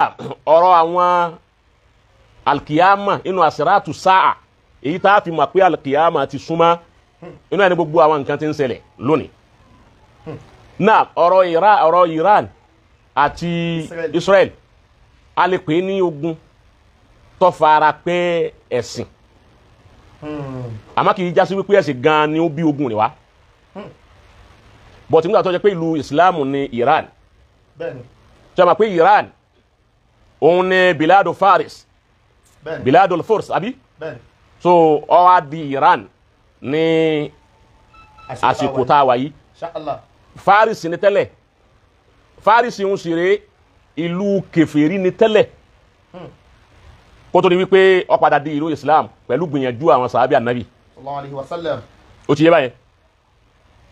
Ọ̀rọ̀ àwọn alkiyama inú àsìrátù sáà èyí tá a fi mọ̀ pé alkiyama ti súnmọ́ inú ẹni gbogbo àwọn nǹkan tí ń ṣẹlẹ̀ lónìí. Náà ọ̀rọ̀ Iran àti Israel a lè pè é ní ogun tó fara pẹ́ ẹ̀sìn, àmọ́ kì í já sí wípé ẹ̀sìn gan-an ni ó bí ogun rẹ̀ wá. Bọ̀tí nígbà tó jẹ́ pé ìlú Islam ní Iran, tí a mọ̀ pé Iran òun ni biladu Faris, biladu Furs, àbí? So ó wá di Iran ní àsìkò tá a wà yìí. Faris ní tẹ́lẹ̀, Faris ń ṣeré ìlú kèfèrí ní tẹ́lẹ̀ kó tó di wípé ó padà di ìlú Islam pẹ̀lú gbìyànjú àwọn sàábì ànábì. Ó ti yé báyẹn.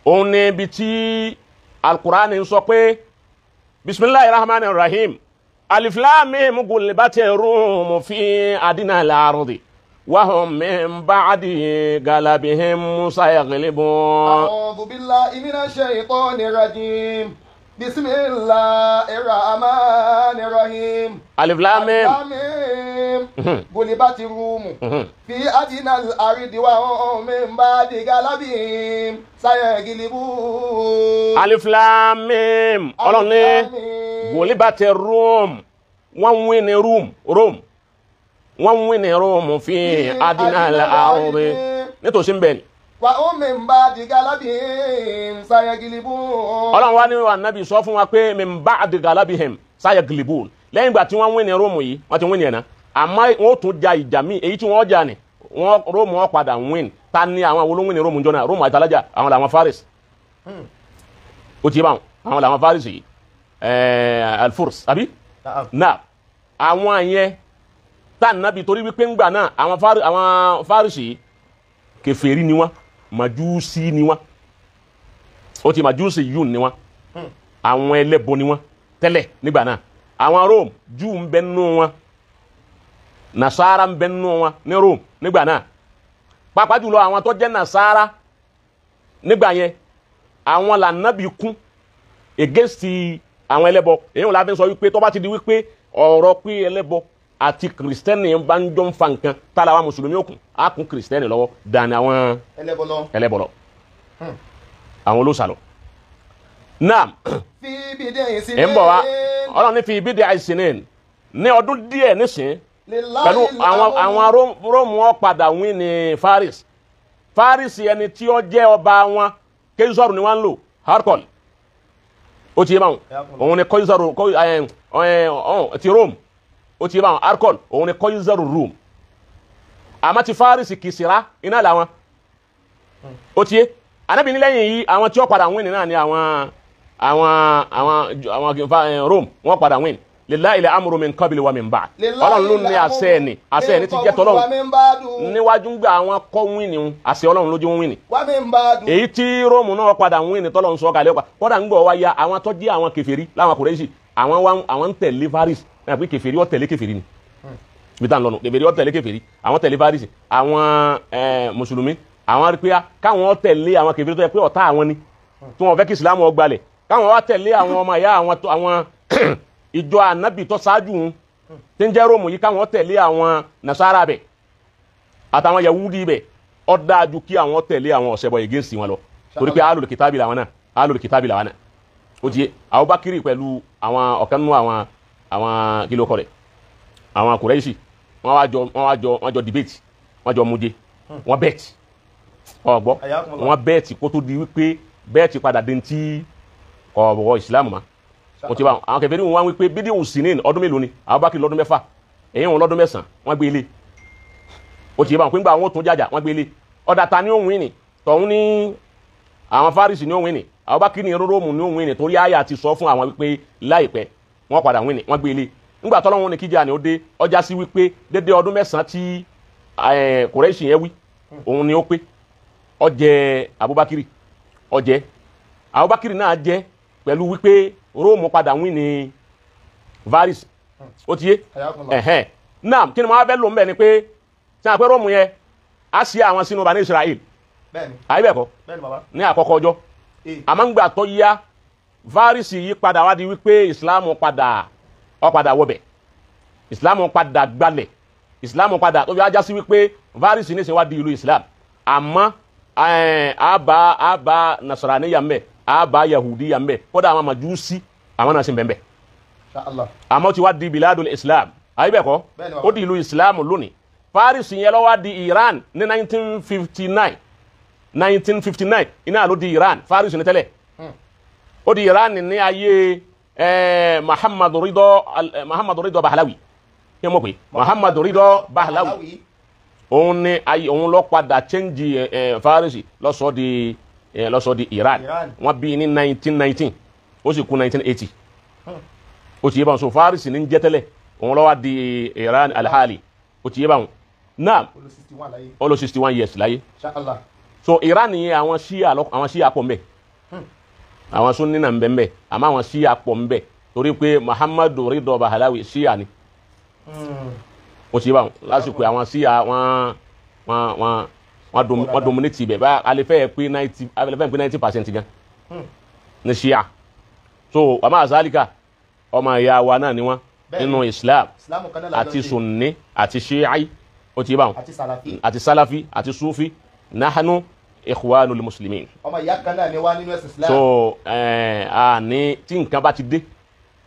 Òun ni ibi tí Al-Qur'ani ń sọ pé bisimilahi rahman rahim alif lam mim gulibati rum fi adina al-ardi wa hum min ba'di galabihim sayaglibun. A'udhu billahi minash shaitani rajim. Bismillahir rahmanir rahim. Alif lam mim gulibati rum fi adina al-ardi wa hum min ba'di galabihim sayaglibun. Alif lam mim Ọlọ́run ní gulibati rum, wọ́n wí ní Rome, wọ́n wí ní Rome fi adina al-ardi nítòsí ń bẹ̀ ni. Wa hum min ba'di galabihim sayaglibun. Ọlọ́run wá ní wa nábì sọ fún wa pé min ba'di galabihim sayaglibun, lẹ́yìn ìgbà tí wọ́n wí ní Rome yìí, wọ́n ti wí ní ẹ̀ náà, àmọ́ wọ́n tún ja ìjà míì èyí tí wọ́n jà ní wọ́n Rome wọ́n padà win. Ta ni àwọn olówó ní Rome jọ́nà? Rome àtàlájà àwọn làwọn Faris. Ó ti yé báwọn, àwọn làwọn Faris yìí, Al-Furs, àbí? Náà àwọn yẹn tá nàbì torí wípé ńgbà náà àwọn Faris yìí kèfèrí ni wọ́n, màjúsí ni wọ́n, ó ti màjúsí yún ni wọ́n, àwọn ẹlẹ́bọ ni wọ́n tẹ́lẹ̀ nígbà náà. Àwọn Rome Júù ń bẹ nínú wọn, Nasara ń bẹ nínú wọn ní Rome nígbà náà, pàápàá jùlọ àwọn tó jẹ́ Nasara nígbà yẹn, àwọn lànàbì kún against àwọn ẹlẹ́bọ. Èyí wọn la fi ń sọ wípé tó bá ti di wípé ọ̀rọ̀ pé ẹlẹ́bọ àti kìrìsìtẹ́nì bá ń jọ ń fa nǹkan, tá la wa mùsùlùmí òkun á kún kìrìsìtẹ́nì lọ́wọ́ dàní àwọn ẹlẹ́bọ lọ, àwọn olóṣàlọ. Naam, ẹ̀ ń bọ̀ wá. Ọlọ́run ní fi bídí àìsìnìn ní ọdún díẹ̀ nísìn pẹ̀lú àwọn Róòmù ó padà wín ní Faris. Faris ẹni tí ó jẹ́ ọba wọn, Kéísọ̀rù ni wọ́n ń lò, Harkol. Ó ti yé báwọn, òun ni Kọ́ísọ̀rù ti Rome. Ó ti yé báwọn, Harkol òun ni Kọ́ísọ̀rù Rome. Àmọ́ ti Faris Kìsìrá iná làwọn. Ó ti yé Ànábì ní lẹ́yìn yìí àwọn tí ó padà wín náà ni àwọn Rome wọ́n padà wín. Lillahi al-amru min qabli wa min ba'd. Ọlọ́run ló ní àṣẹ ẹni, àṣẹ ẹni ti jẹ́ tọ́lọ́run níwájú ń gbà àwọn kọ́ wíìnì ń àṣẹ Ọlọ́run lójú ń wíìnì. Èyí tí Róòmù náà padà wíìnì tọ́lọ́run sọ kalẹ̀ ọ̀pá kọ́dà ń gbọ́ wá ya àwọn tó jẹ́ àwọn kèfèrí láwọn Kùrẹ́ṣì, àwọn ń tẹ̀lé Faris náà pé kèfèrí ó tẹ̀lé kèfèrí ni ibi tá à ń lọ nù, kèfèrí ó tẹ̀lé kèfèrí, àwọn tẹ̀lé Faris, àwọn mùsùlùmí àwọn rí pé káwọn tẹ̀lé àwọn kèfèrí tó yẹ pé ọ̀tá àwọn ni tí wọ́n fẹ́ kí Ìsìlámù ó gbalẹ̀, káwọn wá tẹ̀lé àwọn ọmọ ìyá àwọn ìjọ ànábì tó ṣáájú ń tí ń jẹ́ Róòmù yìí, káwọn tẹ̀lé àwọn Nasara bẹ̀ àtàwọn Yahudi bẹ̀, ó dájú kí àwọn tẹ̀lé àwọn ọ̀sẹ̀bọ̀ against wọn lọ, torí pé alul kitabi làwọn náà, alul kitabi làwọn náà. Ó ti yé Abubakar pẹ̀lú àwọn ọ̀kan nínú àwọn kìlọ̀ kọ̀rẹ̀ àwọn Kùrẹ́ṣì, wọ́n jọ debate, wọ́n jọ muje, wọ́n bet, ọ̀gbọ́ wọ́n bet kó tó di wípé bet padà dé ti ọ̀rọ̀ Ìsìlámù ma. Ó ti bá àwọn kèfèrí wọn wípé bídí òsínìn ọdún mélòó ni Abubakar lọ́dún mẹ́fà, èyí wọn lọ́dún mẹ́sàn-án wọ́n gbé ilé. Ó ti bá wọn pé ńgbà wọn tún jàjà wọ́n gbé ilé. Ọ̀dà ta ni ó win ni tọ̀hún ní àwọn Fárísì ni ó win ni, Abubakar ní Róòmù ni ó win ni, torí àyà ti sọ fún àwọn wípé láìpẹ́ wọ́n padà win ni, wọ́n gbé ilé. Ńgbà tọ́lọ́wọ́n ní kíjà ni ó dé, ọjà sí wípé dédé ọdún mẹ́sàn-án tí Kùrẹ́ṣì yẹn wí òun ni ó pé ó jẹ Abubakar, ó jẹ Abubakar náà jẹ pẹ̀lú wípé Róòmù padà win ní Faris. Ó ti yé ẹ̀hẹ́n. Náà kí ni mo wá fẹ́ lò ń bẹ̀ ni pé tí a pé Róòmù yẹn á ṣe àwọn sínú Bani Israel, àyè bẹ́ẹ̀ kọ́ ní àkọ́kọ́ ọjọ́, àmọ́ ń gbà tó yá Faris yìí padà wá di wípé Islam padà ó padà wọbẹ̀. Islam padà gbalẹ̀, Islam padà tó fi ajá sí wípé Faris ní sìn wá di ìlú Islam. Àmọ́ àbá Nasaraniya ń bẹ, àbá Yahudiya ń bẹ, kódà àwọn Majusi àwọn náà sì ń bẹ ń bẹ. Àmọ́ ti wá di biladul Islam, àyè bẹ́ẹ̀ kọ́, ó di ìlú Islam lónìí. Faris yẹn ló wá di Iran ní 1959 iná ló di Iran. Faris ní tẹ́lẹ̀ ó di Iran ní ayé Muhammad Ridha Pahlavi. Kí mo pè Muhammad Ridha Pahlavi, òun ní ayé òun ló padà change Faris ló sọ di Iran. Wọ́n bí ní 1919, ó sì kú 1980. Ó ti yé báwọn. So Faris ní jẹ́ tẹ́lẹ̀, òun ló wá di Iran alhali. Ó ti yé báwọn náà, ó lò 61 years láyé. So Iran yẹn àwọn Shia pọ̀ mbẹ́, àwọn Sunni náà mbẹ́ mbẹ́, àmọ́ àwọn Shia pọ̀ mbẹ́ torí pé Muhammad Ridha Pahlavi Shia ni. Ó ti yé báwọn. Lásìkò àwọn Shia wọ́n dominate ibẹ̀ bá alẹ́fẹ́ pé 90% gan ní Shia. So àmọ́ àzálíkà ọmọ ìyá wa náà ni wọ́n nínú Islam, àti Sunni àti Shi'i, ó ti yé báwọn, àti Salafi àti Sufi, nahanu ikhwanul muslimin. Ọmọ ìyá kan náà ni wá nínú ẹ̀sìn Islam. So ní tí nǹkan bá ti dé,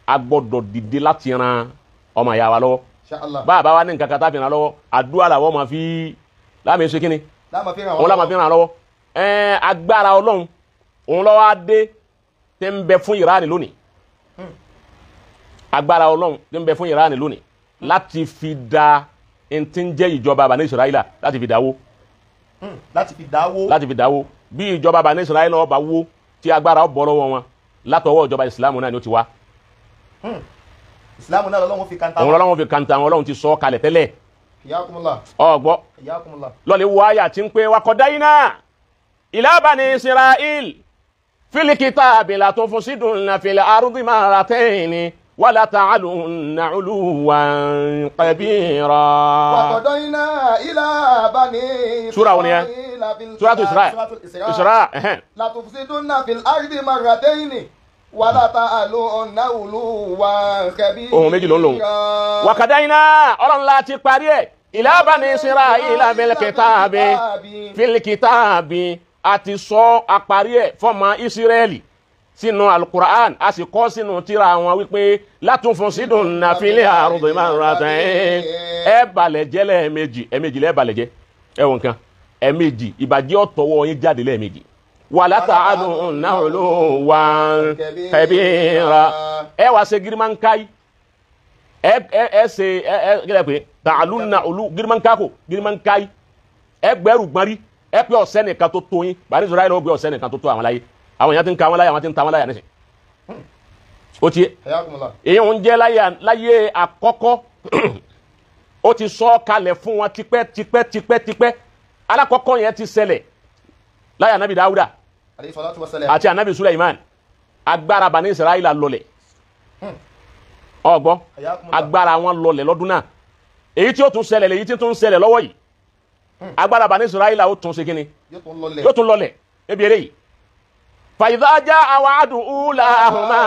a gbọ́dọ̀ dìde láti ran ọmọ ìyá wa lọ́wọ́. Bá a bá wa ní nǹkan kan tá a fi ràn lọ́wọ́, àdúrà làwọn máa fi láàmì ṣe kíni, òun láàmà fi ràn lọ́wọ́. Agbára Ọlọ́run òun lọ́wọ́ á dé tí ń bẹ fún Iran lónìí. Agbára Ọlọ́run tí ń bẹ fún Iran lónìí láti fi da n tí ń jẹ́ ìjọba Bani Israẹla, láti fi dáwó. Láti fi dáwó. Bí ìjọba Bani Israẹla ọba wó, tí agbára ó bọ́ lọ́wọ́ wọn látọwọ́ ìjọba Ìsìlámù náà ni ó ti wá. Ìsìlámù náà lọ́lọ́run fi kanta wọn. Òun lọ́lọ́run fi kanta wọn, Ọlọ́run ti sọ kalẹ̀ tẹ́lẹ̀. Ọgbọ́ lọ́lẹ̀ wo àyà tí ń pé wakọ̀dáyínà ila Bani Israil fil kitabi latufsidunna fil ardi marrataini wala ta'alunna 'uluwan kabira. Wakọ̀dáyínà ila Bani Israil Suratu Isra. Latufsidunna fil ardi marrataini wala ta'alunna 'uluwan kabira. Ohun méjì ló ń lòun. Wakọ̀dáyínà Ọlọ́run láti parí ẹ̀ ila Bani Israila fil kitabi àti sọ àparí ẹ̀ fọ́mọ Ísírẹ́lì sínú alukur'an, a sì kọ́ sínú tírà wọn wípé látúnfún fil ardi marratayn. Ẹ balẹ̀ jẹ́ lẹ́ẹ̀mejì, ẹ̀mejì lẹ́ẹ̀ balẹ̀ jẹ́, ẹ wọ nǹkan ẹ̀mejì, ìbàjẹ́ ọ̀tọ̀wọ́ yín jáde lẹ́ẹ̀mejì. Wala ta'alunna 'uluwan kabira. Ẹ wá ṣe girimankai, ẹ ṣe ẹ kílẹ̀ pé ta'alunna ulu girimankako girimankai, ẹ gbẹ́rù gbọ́nrí, ẹ pé ọ̀sẹ́ nìkan tó tó yín. Bani Israẹli ó gbé ọ̀sẹ́ nìkan tó tó àwọn láyé. Àwọn èèyàn ti ń ka àwọn láyà, àwọn ti ń ta àwọn láyà nísìn. Ó ti yé èyí ń jẹ́ láyé àkọ́kọ́. Ó ti sọ kalẹ̀ fún wọn tipẹ́ tipẹ́ tipẹ́ tipẹ́. Alákọ̀ọ́kọ́ yẹn ti ṣẹlẹ̀ láyé anabi Dawuda àti anabi Suleiman. Agbára Bani Israẹli lọlẹ̀, ọgbọ́ agbára wọn lọlẹ̀ lọ́dún náà. Èyí tí ó tún ṣẹlẹ̀ lèyí tí tún ṣẹlẹ̀ lọ́wọ́ yìí, agbára Bani Israẹli ó tún ṣe kíni, yóò tún lọlẹ̀ ebi eré yìí. Fàyídájá àwọn àdùn làhùnmá,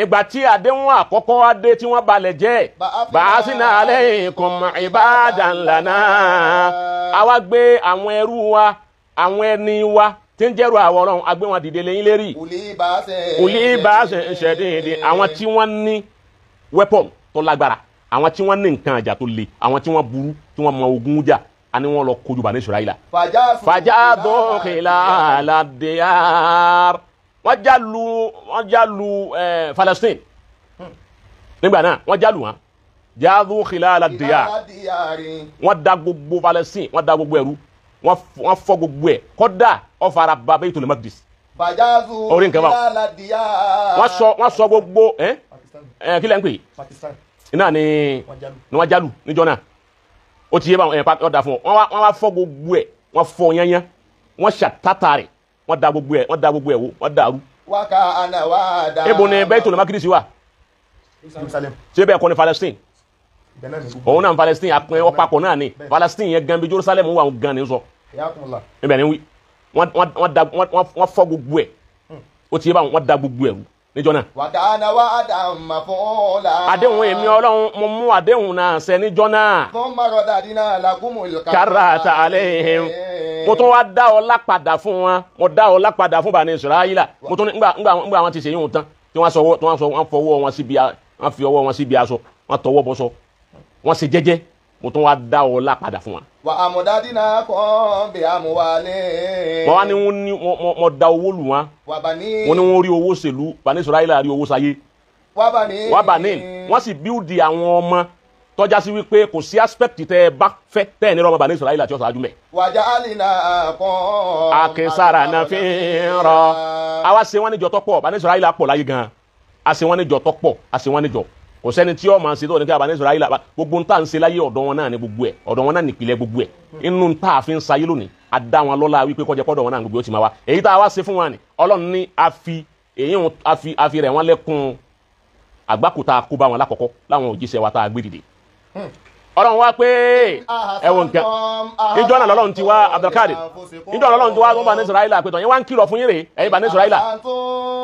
ìgbà tí àdéhùn àkọ́kọ́ adé tí wọ́n balẹ̀ jẹ́, bàásínà alaykum ibadan lana, àwa gbé àwọn ẹrú wa, àwọn ẹni wa tí ń jẹ́rù àwọn Ọlọ́run, a gbé wọn dìde lẹ́yìn lérí. Uli ba'sin shadid, àwọn tí wọ́n ní weapon tó lágbára, àwọn tí wọ́n ní nǹkan àjà tó le, àwọn tí wọ́n burú, tí wọ́n mọ ogun jà, a ní wọ́n lọ kojú Bani Israila. Fajadu khilala diyar, wọ́n já lu Palestine nígbà náà, wọ́n já lu wọn, jadu khilala diyar, wọ́n da gbogbo Palestine, wọ́n da gbogbo ẹrú, wọ́n fọ́ gbogbo ẹ̀, kódà ó fara ba Baitul Maqdis. Orí nǹkan báwọn wọ́n sọ gbogbo kí lẹ́ ń pè náà ni wọ́n jálù níjọ́ náà. Ó ti yé báwọn ọ̀dà fún wọn, wọ́n wá fọ́ gbogbo ẹ̀, wọ́n fọ́ yányán, wọ́n ṣàtàtà rẹ̀, wọ́n da gbogbo ẹ̀, wọ́n da gbogbo ẹ̀ wò, wọ́n dàrú. Ebo ni Baitul Maqdis wà? Ṣé bẹ́ẹ̀ kọ́ ni Palestine? Òun náà Palestine apẹ́ ọ̀pápọ̀ náà ni Palestine yẹn gan bí Jerusalem wà gan ni sọ. Ibẹ̀ ni wí, wọ́n fọ́ gbogbo ẹ̀, ó ti yé báwọn, wọ́n da gbogbo ẹ̀ rú níjọ́ náà. Wàkàna wà dàmà fọ́ọ̀lá. Àdéhùn èmi Ọlọ́run mo mú àdéhùn náà ṣẹ níjọ́ náà. Fún marọ̀dàdínà làkúmù karata aleihim. Mo tún wá dá ọlá padà fún wọn, mo dá ọlá padà fún Bani Israila. Mo tún ní ngbà wọn ti ṣe yíwọn tán tí wọ́n sọ wọ́n fọwọ́ wọn síbi, wọ́n fi ọwọ́ wọn síbi aṣọ, wọ́n tọwọ́ bọ́sọ, wọ́n ṣe jẹ́jẹ́. Mo tún wá dá ọlá padà fún wọn. Wà á mọ̀ dádínà kan bí a mú wa lé. Wọ́n wá ní wọ́n ní mo da owó lù wọ́n. Wà bá ní. Wọ́n ní wọ́n rí owó ṣèlú, Bani Israila rí owó sáyé. Wà bá ní. Wà bá ní. Wọ́n sì bíúdi àwọn ọmọ tọ́já sí wípé kò sí aspect tẹ́ ẹ bá fẹ́ tẹ́ ẹ ní ọmọ Bani Israila tí ó ṣáájú mẹ́. Wàjà àlìna kan. Akínsàrà náà fi ń rọ. Àwa ṣe wọ́n níjọ tọ́pọ̀, Bani Israila pọ̀ láyé gan-an. A ṣe wọ́n níjọ tọ́pọ̀, a ṣe wọ́n níjọ. Kò sẹ́ni tí ó máa ṣe tó ní kí Bani Israila gbogbo ntá ń ṣe láyé ọ̀dọ̀ wọn náà ní gbogbo ẹ̀, ọ̀dọ̀ wọn náà nípìnlẹ̀ gbogbo ẹ̀. Inú ntá àfi ń sayé lónìí, a dá wọn lọ́lá wípé kọjá pọ́dọ̀ wọn náà gbogbo ó ti máa wá. Èyí tá a wá ṣe fún wa ni Ọlọ́run ní a fi èyí a fi rẹ̀ wọ́n lẹ́kún àgbákò tá a kó bá wọn lákọ̀ọ́kọ́ láwọn òjíṣẹ́ wa tá a gbé dìde. Ọlọ́run wá pé ẹ̀wọ̀n nǹkan ìjọ náà lọ́lọ́run ti wá Abdulkadir, ìjọ náà lọ́lọ́run ti wá Bani Israila pé tọ̀ yín wá ń kìlọ̀ fún yín rèé ẹ̀yin Bani Israila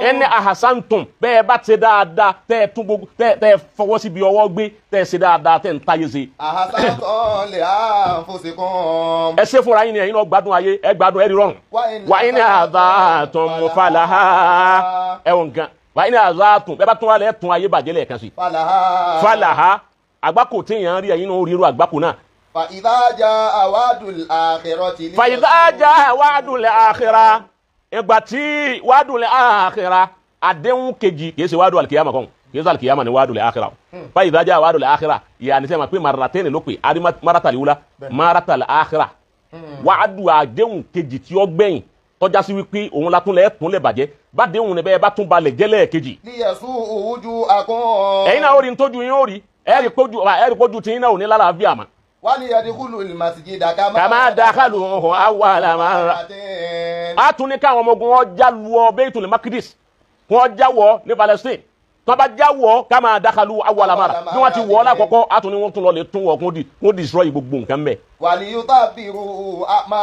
ẹni ahasantum bẹ́ẹ̀ bá ti dáadáa tẹ́ ẹ tún gbogbo tẹ́ ẹ fọwọ́ síbi ọwọ́ gbé tẹ́ ẹ ṣe dáadáa tẹ́ ẹ ń táyé ṣe. Ahasantum li anfusikum. Ẹ ṣe fúnra yín ni ẹ̀yin náà gbádùn ayé, ẹ gbádùn ẹ rí rọrùn. Wà ní àdàtún falaha ẹ̀wọ̀n nǹkan wà ní àdàtún bẹ́ẹ̀ bá tún wà lẹ́ tún ayé bàjẹ́ lẹ́ẹ̀kan sí. Falaha àgbákò téèyàn rí ẹ̀yin náà rí irú àgbákò náà. Fàìdájà wa'dul akhirati. Fàìdájà wa'dul akhirah. Ìgbà tí wa'dul akhirah àdéhùn kejì kìí ṣe wa'dul alkiyama kan, kìí ṣe alkiyama ni wa'dul akhirah. Fàìdájà wa'dul akhirah ìyá ni sẹ́wọ̀n pé maratẹ́ni ló pè adi maratal wula maratal akhirah. Wa'du àdéhùn kejì tí ó gbẹ̀yìn tọ́já sí wípé òun la tún lẹ̀ tún lẹ̀ bàjẹ́ bá déhùn ni bẹ́ẹ̀ bá tún balẹ̀ jẹ́lẹ̀ kejì. Liyasu'u wujuhakum. Ẹ̀yin náà ó rí ntójú yín ó rí ẹ̀rí pójú tí iná ò ní lálàáfíà mà. Wali yadkhulul masjida kama dakhaluhu awwala marra. A tún ní káwọn ọmọ ogun wọn já lu ọ Baitul Maqdis, wọn já wọ ní Palestine. Tí wọ́n bá já wọ kama dakhalu awwala marra, bí wọ́n ti wọ̀ ọ́ lákọ̀ọ́kọ́ a tún ní wọ́n tún lọ lè tún wọ̀ kó destroy gbogbo nǹkan mẹ́. Wali yutabbiru ma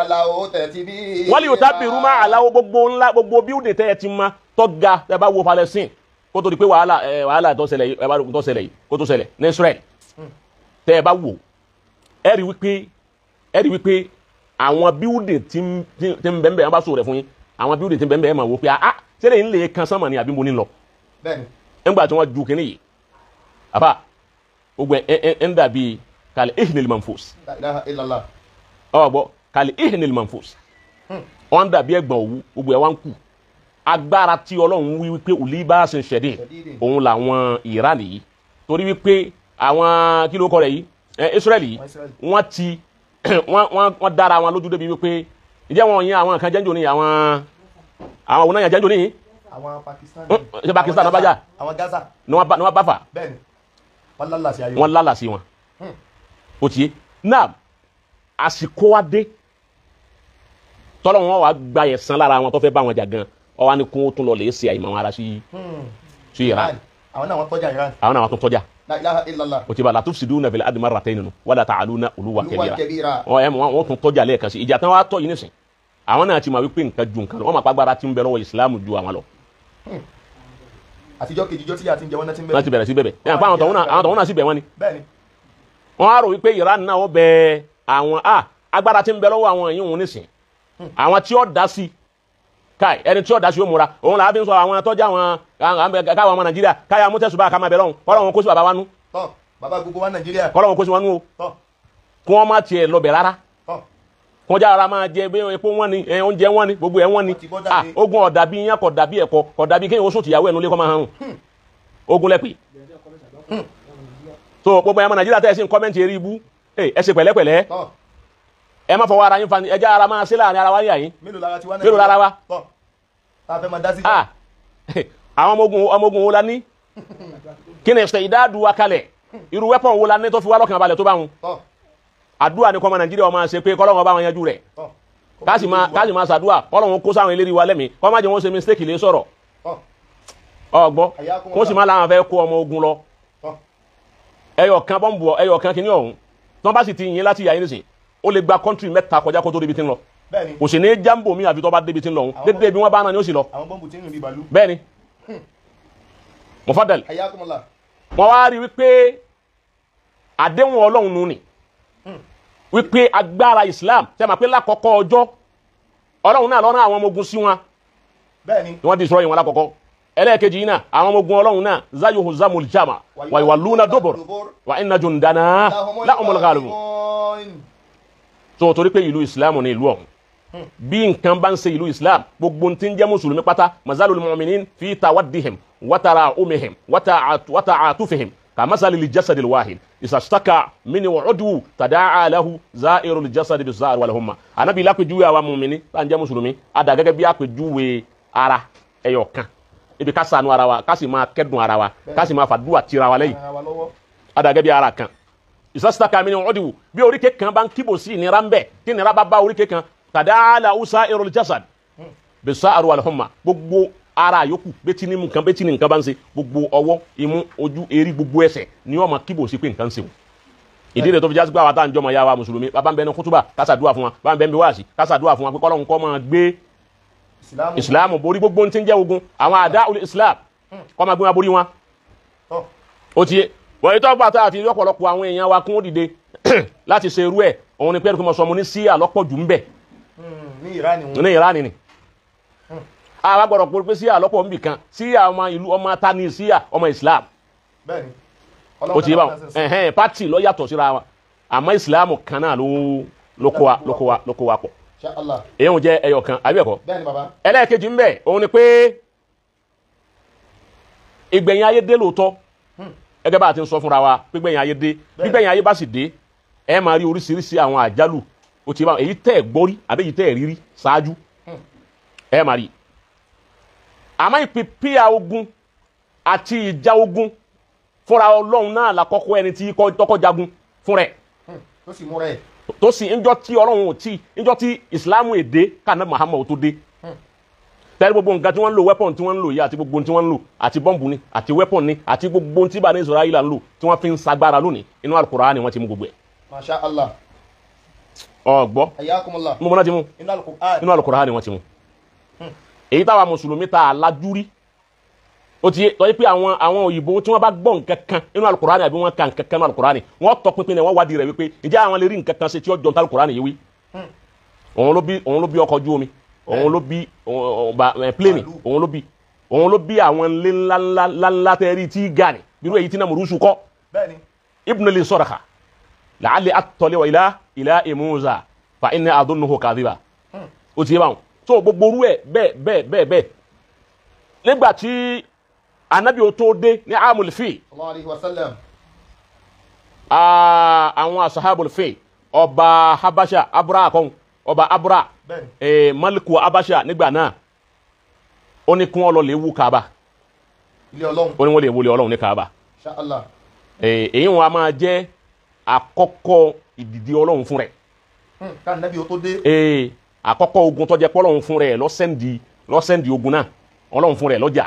alaw tatbira. Wali yutabbiru ma alaw gbogbo ńlá gbogbo bíúdì tẹ́ ẹ ti ma tọ́ ga tẹ́ bá wo Palestine kó tó di pé wàhálà tó ṣẹlẹ̀ yìí kó tó ṣẹlẹ̀ ní Israel tẹ́ ẹ bá wò ẹ rí wípé àwọn bíúdì tí ń bẹ́ẹ̀ wọ́n bá sọ rẹ̀ fún yín àwọn bíúdì tí ń bẹ́ẹ̀ máa wò pé ah ṣẹlẹ̀ ń lè kan sánmà ni àbí mo ní lọ. Ńgbà tí wọ́n ju kínní yìí àbá gbogbo ẹ ń dàbí kàlẹ́ ihnil manfus ọ̀ gbọ́ kàlẹ́ ihnil manfus wọ́n ń dàbí ẹ̀gbọ̀n òwú gbogbo ẹ̀ wá ń kù. Agbára tí Ọlọ́run wí wípé òlí bá ṣe ń ṣẹ̀dẹ̀ òun làwọn Iran yìí torí wípé àwọn kí ló kọ rẹ̀ yìí Israel yìí wọ́n ti wọ́n dára wọn lójú débi wípé ìjẹ́ wọn yin àwọn kan jẹ́njò ní àwọn òun náà yàn jẹ́njò ní. Àwọn Pakistan ṣe Pakistan náà bá jà àwọn Gaza ni wọ́n bá fà bẹ́ẹ̀ni wọ́n lálà sí ayé wọ́n lálà sí wọn. Ó ti yé náà àsìkò wa dé tọ́lọ́ wọn wàá gba ẹ̀san lára wọn tó fẹ́ bá wọn jà gan. Ọwọ́ ni kún ó tún lọ lè ṣe àyìnbọn ara sí Iran. Àwọn náà wọ́n tọ́jà Iran. Àwọn náà wọ́n tún tọ́jà. La ilaha illallah. O ti bá la tufsiduna fil ardi marratayn nínú wala ta'aluna uluwan kabira. Wọ́n tún tọ́jà lẹ́ẹ̀kan sí ìjà tán wàá tọ́ yìí nísìn. Àwọn náà ti máa wípé nǹkan ju nǹkan lọ wọ́n máa pàgbára tí ń bẹ lọ́wọ́ ìsìlámù ju àwọn lọ. Àtijọ́ kejì jọ́ tí yà ti ń jẹ wọ́n náà ti ń bẹ̀rẹ̀. Wọ́n ti bẹ̀rẹ̀ sí bẹ̀bẹ̀. Àwọn tọ̀hún náà sì bẹ̀ wọ́n ni. Bẹ́ẹ̀ni. Wọ́n á rò wípé Iran náà ó bẹ àwọn agbára tí ń bẹ lọ́wọ́ àwọn yìí òun nísìn. Àwọn tí ó dá sí káì ẹni tí ó dá sí ó múra òun làá fi ń sọ àwọn tọ́jà àwọn káwọn ọmọ Nàìjíríà káyà mú tẹ̀sùbá ká máa bẹ̀ lọ́hùn kọ́lọ́ wọn kó sí bàbá wa nú. Tọ́ bàbá gbogbo wa Nàìjíríà. Kọ́lọ́ wọn kó sí wọn nú o. Kí wọ́n má tiẹ̀ lọ bẹ̀ rárá. Kí wọ́n já ara máa jẹ bí epo wọn ni oúnjẹ wọn ni gbogbo ẹ̀ wọn ni. Ogun ọ̀dà bí iyán kọ̀ dàbí ẹ̀kọ kọ̀ dàbí kéèyàn ó sùn tìyàwó ẹnu lé kọ́ máa hàn. Ogun lẹ́pì. So gbogbo ẹ̀mọ Nàìjíríà tẹ́ ẹ sí ń kọ́mẹ́ntì eré ibú ẹ ṣe pẹ̀lẹ́pẹ̀lẹ́ ẹ má fọwọ́ ara yín fani ẹ já ara máa ṣe láàrin ara wa yà yín. Mélòó lára wa? Àwọn ọmọ ogun wo la ní kí ni ṣe ìdádùn wa kalẹ̀ irú wẹ́pọ̀n wo la ní tó fi wá lọ́kàn balẹ̀ tó bá wọn. Àdúrà ni kọ́mọ Nàìjíríà máa ṣe pé kọ́lọ́wọ́n bá wọn yanjú rẹ̀ káàsì máa ṣàdúrà kọ́lọ́wọ́n kó sáwọn eléré wa lẹ́mìí kọ́ má jẹ́ wọ́n ṣe mistake lè sọ̀rọ̀ ọgbọ́ kó sì má láwọn fẹ́ kó ọmọ ogun lọ ẹyọ kan bọ́ǹbù ẹyọ kan kìíní ọ̀hún tí wọ́n bá sì ti yìn láti yà yín nísìn ó lè gba kọ́ńtírì mẹ́ta kọjá kó tó débi tí ń lọ. Kò sì ní jambo mi àfi tó bá débi tí ń lọ òun dédé bí wọ́n bá náà ni ó sì lọ. Àwọn bọ́ǹbù tí ń rìn bí bàálù. Bẹ́ẹ̀ni Mufadal. Hayyakumullah. Wọ́n wá rí wípé àdéhùn Ọlọ́run nù ni wípé agbára Islam ṣe máa pé lákọ̀ọ́kọ́ ọjọ́ Ọlọ́run náà lọ́nà àwọn ọmọ ogun sí wọn. Bẹ́ẹ̀ni. Wọ́n destroy wọn lákọ̀ọ́kọ́. Ẹlẹ́ẹ̀kejì náà àwọn ọmọ ogun Ọlọ́run náà zayuhu zamul jama wa yuwalluna dubur wa inna jundana lahumul ghalibun. Tó torí pé ìlú Islam ní ìlú ọ̀hún. Bí nǹkan bá ń ṣe ìlú Islam gbogbo tí ń jẹ́ mùsùlùmí pátá mazalul mu'minin fi tawaddihim wa tara'umihim wa ta'atufihim kamasali jasadil wahid isastaka mini udwu tadaa lahu za'irul jasadi bizar wal humma. Ànábì lápèjúwe àwa mùmíní tá ń jẹ́ mùsùlùmí a dà gẹ́gẹ́ bí àpèjúwe ara ẹyọ kan ibi ká ṣàánú ara wa ká sì máa kẹ́dùn ara wa ká sì máa fàdúrà tira wa lẹ́yìn a dà gẹ́gẹ́ bí ara kan isastaka mini udwu bí oríkèé kan bá ń kíbò sí ìnira ń bẹ tí ìnira bá bá oríkèé kan tadaa lahu za'irul jasad bizar wal humma gbogbo ara yòókù bẹ́tí ní nǹkan bẹ́tí ní nǹkan bá ń ṣe gbogbo ọwọ́ imú ojú erí gbogbo ẹsẹ̀ ni wọ́n máa kíbò sí pé nǹkan ń ṣe o. Ìdí rẹ̀ tó fi jásí pé àwọn àtàǹjọ́ ọmọ ya wa mùsùlùmí bàbá ń bẹ ní kútúbà kásàdúrà fún wa bàbá ń bẹ ní wáàsí kásàdúrà fún wa pé kọ́lọ́hún kọ́ máa gbé ìsìláàmù borí gbogbo ohun tí ń jẹ́ ogun àwọn àdá olè islam kọ́ máa gbé wọn borí wọn. Ó ti yé wọ́n yìí tó bá tá àfi ọ̀pọ̀lọpọ̀ àwọn èèyàn wa kún ó dìde láti ṣe irú ẹ̀ òun ni pẹ́ẹ́rù kí mo sọ mo ní sí àlọ́pọ̀ jù ń bẹ̀ ní Ìránì ni àwa gbọ́dọ̀ pé síyà lọ́pọ̀ nbì kan síyà ọmọ ìlú ọmọ tani síyà ọmọ Islam. Bẹ́ẹ̀ni. O ti yé báwọn ẹhẹn pati ló yàtọ̀ síra wa àmọ́ Islam kan náà ló kó wa ló kó wa ló kó wa pọ̀. Èyí ń jẹ́ ẹyọ kan àbí ẹ̀kọ́. Bẹ́ẹ̀ni bàbá. Ẹlẹ́ẹ̀kejì ń bẹ òun ni pé ìgbẹ̀yìn ayé dé lóòótọ́ gẹ́gẹ́ bá a ti ń sọ fúnra wa pé gbẹ̀yìn ayé dé gbígbẹ̀yìn ayé bá sì dé ẹ máa rí oríṣiríṣi àwọn àjálù o ti yé báwọn èyí tẹ́ ẹ̀ gbọ́rí àbí èyí tẹ́ ẹ̀ rírí ṣáájú ẹ máa rí. Àmọ́ ìpìpìyà ogun àti ìjà ogun fúnra Ọlọ́run náà lákọ́kọ́ ẹni tí tọ́kọ́ jagun fún rẹ̀. Tó sì múra ẹ̀. Tó sì ńjọ́ tí Ọlọ́run ò tí ńjọ́ tí ìsìláàmù èdè kàná Muhammad tó dé. Tẹ́lẹ̀ gbogbo nǹkan tí wọ́n ń lò weapon tí wọ́n ń lò yìí àti gbogbo tí wọ́n ń lò àti bọ́ǹbù ni àti weapon ni àti gbogbo tí bá ní Israẹli ń lò tí wọ́n fi ń sagbára lónìí inú Al-Qur'ani ni wọ́n ti mú gbogbo ẹ̀. Masha Allah. Ọ̀gbọ́. Hayyakumullah. Mo mọ̀ náà ti mú. Inú Al-Qur'ani ni wọ́n ti mú. Èyí táwa mùsùlùmí ta alájúrí ó ti tọ́ pé àwọn òyìnbó tí wọ́n bá gbọ́ nǹkan kan nínú alukurani àbí wọ́n ka nǹkan kan nínú alukurani wọ́n tọ́ pinpin náà wọ́n wádìí rẹ̀ wípé ǹjẹ́ àwọn lè rí nǹkan kan ṣe tí ó jọ ní alukurani yìí wí. Òun ló bí ọkọ̀ ojú omi òun ló bí pléènì òun ló bí àwọn ilé ńláńlá tẹ́rí tí gani bírú èyí tí náà mùrúsù kọ́ ibùdó lè sọ̀rọ̀ kà làálẹ̀ àtọ̀lẹ̀ wà ilá ìmúza fa inni adunnuhu kadhiba ó ti yé báwọn so gbogbo orú ẹ bẹ́ẹ̀ bẹ́ẹ̀ bẹ́ẹ̀ bẹ́ẹ̀ nígbà tí anabi ó tó dé ní amul fi àwọn asahabul fi ọba habasha abura kan ọba abura maliku habasha nígbà náà ó ní kí wọ́n lọ lè wú kaaba ó ní wọ́n lè wọlé Ọlọ́run ní kaaba èyí wọn a máa jẹ́ àkọ́kọ́ ìdìde Ọlọ́run fún rẹ̀ ká anabi ó tó dé àkọ́kọ́ ogun tó jẹ́ pé Ọlọ́run fún rẹ̀ lọ́sẹ̀ndì ogun náà Ọlọ́run fún rẹ̀ lọ́jà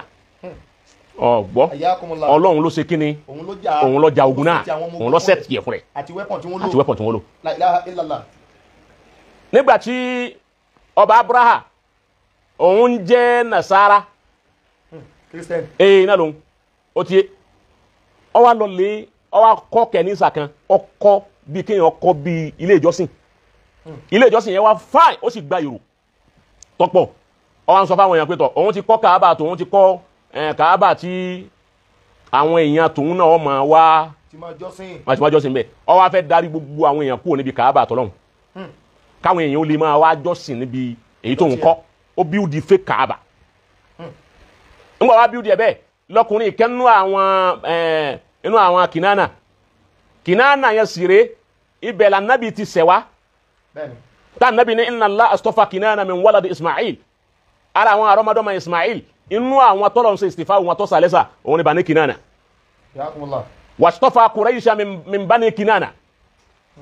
ọ̀gbọ́ Ọlọ́run ló ṣe kíni òun ló jà ogun náà òun ló sẹ̀tì ẹ̀ fún rẹ̀ àti weapon tí wọ́n lò àti weapon tí wọ́n lò. La ilaha illallah. Nígbà tí ọba Abraha òun jẹ́ Nasara Christian ee náà lòun ó ti ó wá lọ lé ó wá kọ́ kẹ́nísà kan ó kọ́ bíi kéèyàn kọ́ bíi ilé ìjọsìn ilé ìjọsìn yẹn wá fáì ó sì gba èrò tọ́pọ̀ ó wá ń sọ fáwọn èèyàn pé tọ̀ òun ti kọ́ kàábà tòun ti kọ́ kàábà tí àwọn èèyàn tòun náà máa wá tí máa jọ́sìn bẹ́ẹ̀ ó wá fẹ́ darí gbogbo àwọn èèyàn kúrò níbi kàábà tọ́lọ́hún káwọn èèyàn ó lè máa wá jọ́sìn níbi èyí tóun kọ́ ó bíúdi fake kàábà ńgbà wá bíúdi ẹ̀ bẹ́ẹ̀ lọkùnrin ìkẹ́nu àwọn inú àwọn kìnnánà kìnnánà yẹn sì rèé ibẹ̀ lànàbì ti sẹ̀ wá tá nàbì ní inna Allah astafa kìnnánà min waladi Ismail ara àwọn àrọ́mọdọ́mọ Ismail inú àwọn tọ́lọ̀ ń ṣe ìsìfà wọn tó sàlẹ́sà òun ni bani kìnnánà wàstọ́fà Quraisha min bani kìnnánà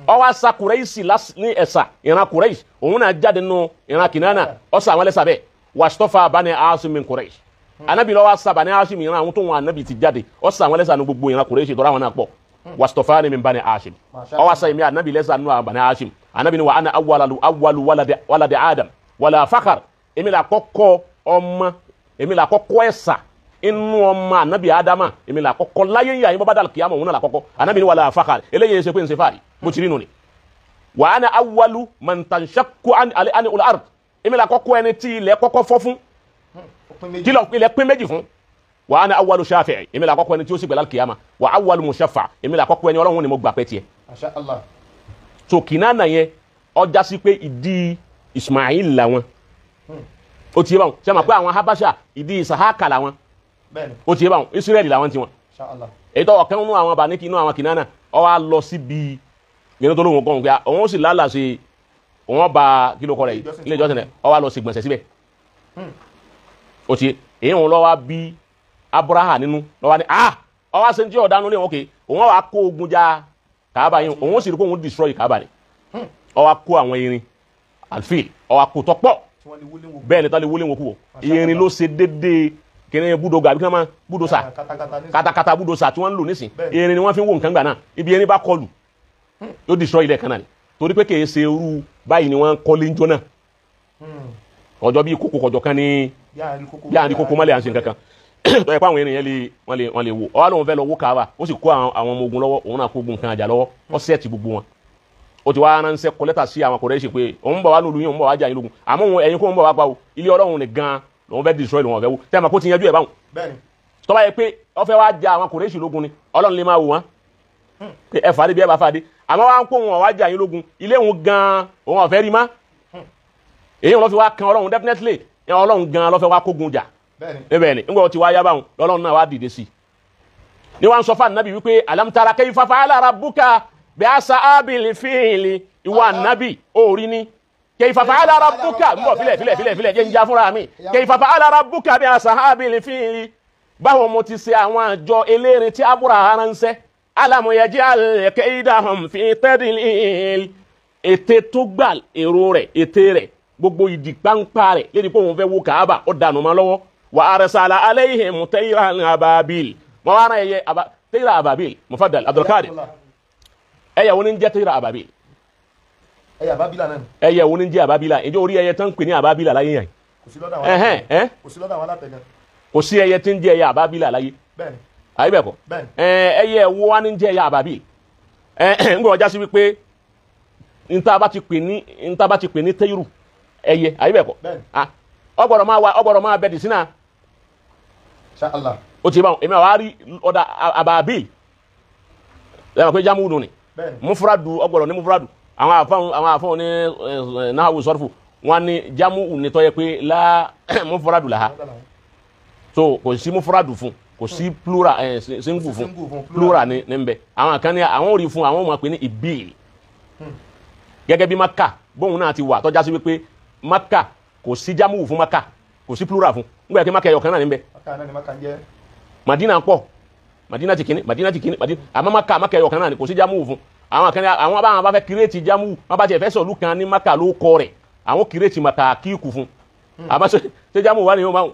ó wá sa Quraishi ní ẹ̀sà ìran Quraish òun náà jáde nínú ìran kìnnánà ó sa àwọn ẹlẹ́sà bẹ́ẹ̀ wàstọ́fà bani Asim min Quraish anabi ló wá sa bani Hashim ìran àwọn tó wọn anabi ti jáde ó sa àwọn ẹlẹ́sà ní gbogbo ìran Quraish tọ́ra àwọn náà pọ̀ wàstọ́fà ni min bani Hashim ó wá sa èmi anabi lẹ́sà nínú àwọn bani Hashim anabi ni wa ana awwalu waladi Adam wala fakhar èmi là kọ́kọ́ ọmọ èmi là kọ́kọ́ ẹ̀sà Inú ọmọ anabi Adama èmi là kọ́kọ́ láyé yà yín bọ́bá dàlù kìyàmọ̀ òun náà là kọ́kọ́. Anabi ni wàlá fakhar eléyìí ṣe pé ń ṣe fàárì bó ti rí nù ni. Wa ana awwalu man tanshaqqu an al ard èmi là kọ́kọ́ ẹni tí ilẹ̀ kọ́kọ́ fọ́ fún kí ilẹ̀ pín méjì fún. Wa ana awwalu shafi'i èmi là kọ́kọ́ ẹni tí ó sì gbẹ̀lá kìyàmà. Wa awwalu mushaffa èmi là kọ́kọ́ ẹni Ọlọ́run ni mo gbà pẹ́ tiẹ̀. Masha Allah. So Kinana yẹn ọjà sí pé ìdí Ismail làwọn. Ó ti yé báwọn ṣe máa pé àwọn Habasha ìdí Isahaka làwọn. Ó ti yé báwọn Israẹli làwọn tiwọn. Èyí tó ọ̀kan nínú àwọn Bani inú àwọn Kinana ó wá lọ síbi yẹn tó lóun kọ́ pé òun sì lálà sí òun bá kílò kọ́ rẹ̀ yìí ilé ìjọsìn rẹ̀ ó wá lọ sí gbọ̀nsẹ̀ síbẹ̀. Ó ti èyí òun lọ́wọ́ bí Abraha nínú lọ́wọ́ ni ah ó wá sẹ́ńtì ọ̀dánú ní òkè òun wá kó ogun ja Kaaba yìí òun sì rí pé òun destroy Kaaba ni. Ó wá kó àwọn irin alfil ó wá kó tọ́pọ̀ bẹ́ẹ̀ ni tọ́lẹ̀ wọlé wọn kú wọ irin ló ṣe déédéé kìnìún búdògà àbí kí wọ́n máa búdòsà katakata búdòsà tí wọ́n ń lò nísìn irin ni wọ́n fi ń wo nǹkan gbà náà ibi irin bá kọlù yóò destroy ilẹ̀ kan náà ni torí pé kìí ṣe irú báyìí ni wọ́n kọ́lé ń jóná kọjọ bíi kókó kọjọ kan ní bí àárín kókó mọ́lẹ̀ à ń ṣe nǹkan kan tó yẹ pé àwọn ènìyàn wọ́n lè wò ó wá lóun fẹ́ lọ wó Kaaba ó sì kó àwọn ọmọ ogun lọ́wọ́ òun náà kó ogun kan àjà lọ́wọ́ ó sẹ́ẹ̀tì gbogbo wọn ó ti wá ránṣẹ́ kọ lẹ́tà sí àwọn Kùrẹ́ṣì pé òun bọ̀ wá lólu yín òun bọ̀ wá jà yín lógun àmọ́ òun ẹ̀yin kó òun bọ̀ wá pa o ilé Ọlọ́run ní gan lòun fẹ́ destroy lòun ọ̀fẹ́ wò tẹ́ ẹ̀ máa kó ti yanjú ẹ̀ báwọn. tó bá yẹ pé ó fẹ́ wá ja àwọn Kùrẹ́ṣì lógun ni Ọlọ́run lè máa wò wọ́n pé ẹ fàdé bí ẹ bá fàdé àmọ́ wá ń kó òun ọ̀wá jà yín lógun ilé òun gan òun ọ̀fẹ́ rí má èyí òun lọ́ fi wá kan Ọlọ́run definitely Ọlọ́run gan ló fẹ́ wá kógun jà níbẹ̀ ni ńgbà tí wá yá báwọn lọ́lọ́run náà wá dìde sí i ni wọ́n sọ fún ànábì wípé alam tara kayfa fa'ala rabbuka bí ashabil fili ìwọ ànábì òòrí ni kayfa fa'ala rabbuka ń bọ̀ filẹ̀ filẹ̀ filẹ̀ filẹ̀ jẹ́ ń já fúnra mi kayfa fa'ala rabbuka bí ashabil fili báwo mo ti ṣe àwọn àjọ elérin tí Abraha ránṣẹ́ alam yaj'al kaydahum fi tadlil ète tó gbà èrò rẹ̀ ète rẹ̀ gbogbo ìdí pánpá rẹ̀ lédi pé òun fẹ́ wó Kaaba ó dànù mọ́ lọ́wọ́ wa arsala alayhim tayran ababil mọ wá rán ẹyẹ tayra ababil mufaddal Abdulkadir ẹyẹ wo ni ń jẹ́ tayra ababil ẹyẹ ababila náà ẹyẹ wo ni ń jẹ́ ababila ìjọ orí ẹyẹ tán ń pè ní ababila láyé yẹn kò sí lọ́dọ̀ àwọn kò sí lọ́dọ̀ àwọn alátẹ̀gàn kò sí ẹyẹ tí ń jẹ́ ẹyẹ ababila láyé bẹ́ẹ̀ni àyè bẹ́ẹ̀ kọ́ ẹyẹ wo wá ní ń jẹ́ ẹyẹ ababil ń gbọ́ ọjà sí wípé níta bá ti pè ní níta bá ti pè ní tayru ẹyẹ àyè bẹ́ẹ̀ kọ́ ọgbọ̀dọ̀ máa wá ọgbọ̀dọ̀ máa bẹ dì sínú. Inshallah. O ti bá wọn èmi àwọn àárí ọ̀dà àbàbí lẹ́yìn pé jámù nù ni mufradu ọgbọ̀dọ̀ ní mufradu àwọn àfọ̀n ní náhàwù sọ́rfù wọn ní jámù ní tọ́yẹ pé lá mufradu làhá so kò sí mufradu fún kò sí plural single fún plural ní ń bẹ àwọn kan ní àwọn ò rí fún àwọn ò máa pè ní ìbíl gẹ́gẹ́ bí Maka bóun náà ti wà tọ́já sí wípé Maka kò sí jámù fún Maka kò sí plural fún ngbà kí Maka ẹyọ kan náà níbẹ̀. Maka náà ni Maka ń jẹ́. Madina pọ̀ Madina ti kìíní Madina ti kìíní Madina àmọ́ Maka Maka ẹyọ kan náà ni kò sí jámù fún àwọn kan ní àwọn bá wọn bá fẹ́ kírètì jámù wọn bá tiẹ̀ fẹ́ sọ̀lú kan ní Maka ló kọ rẹ̀ àwọn kírètì Maka kíkù fún àmọ́ ṣe jámù wà ní yóò máa wò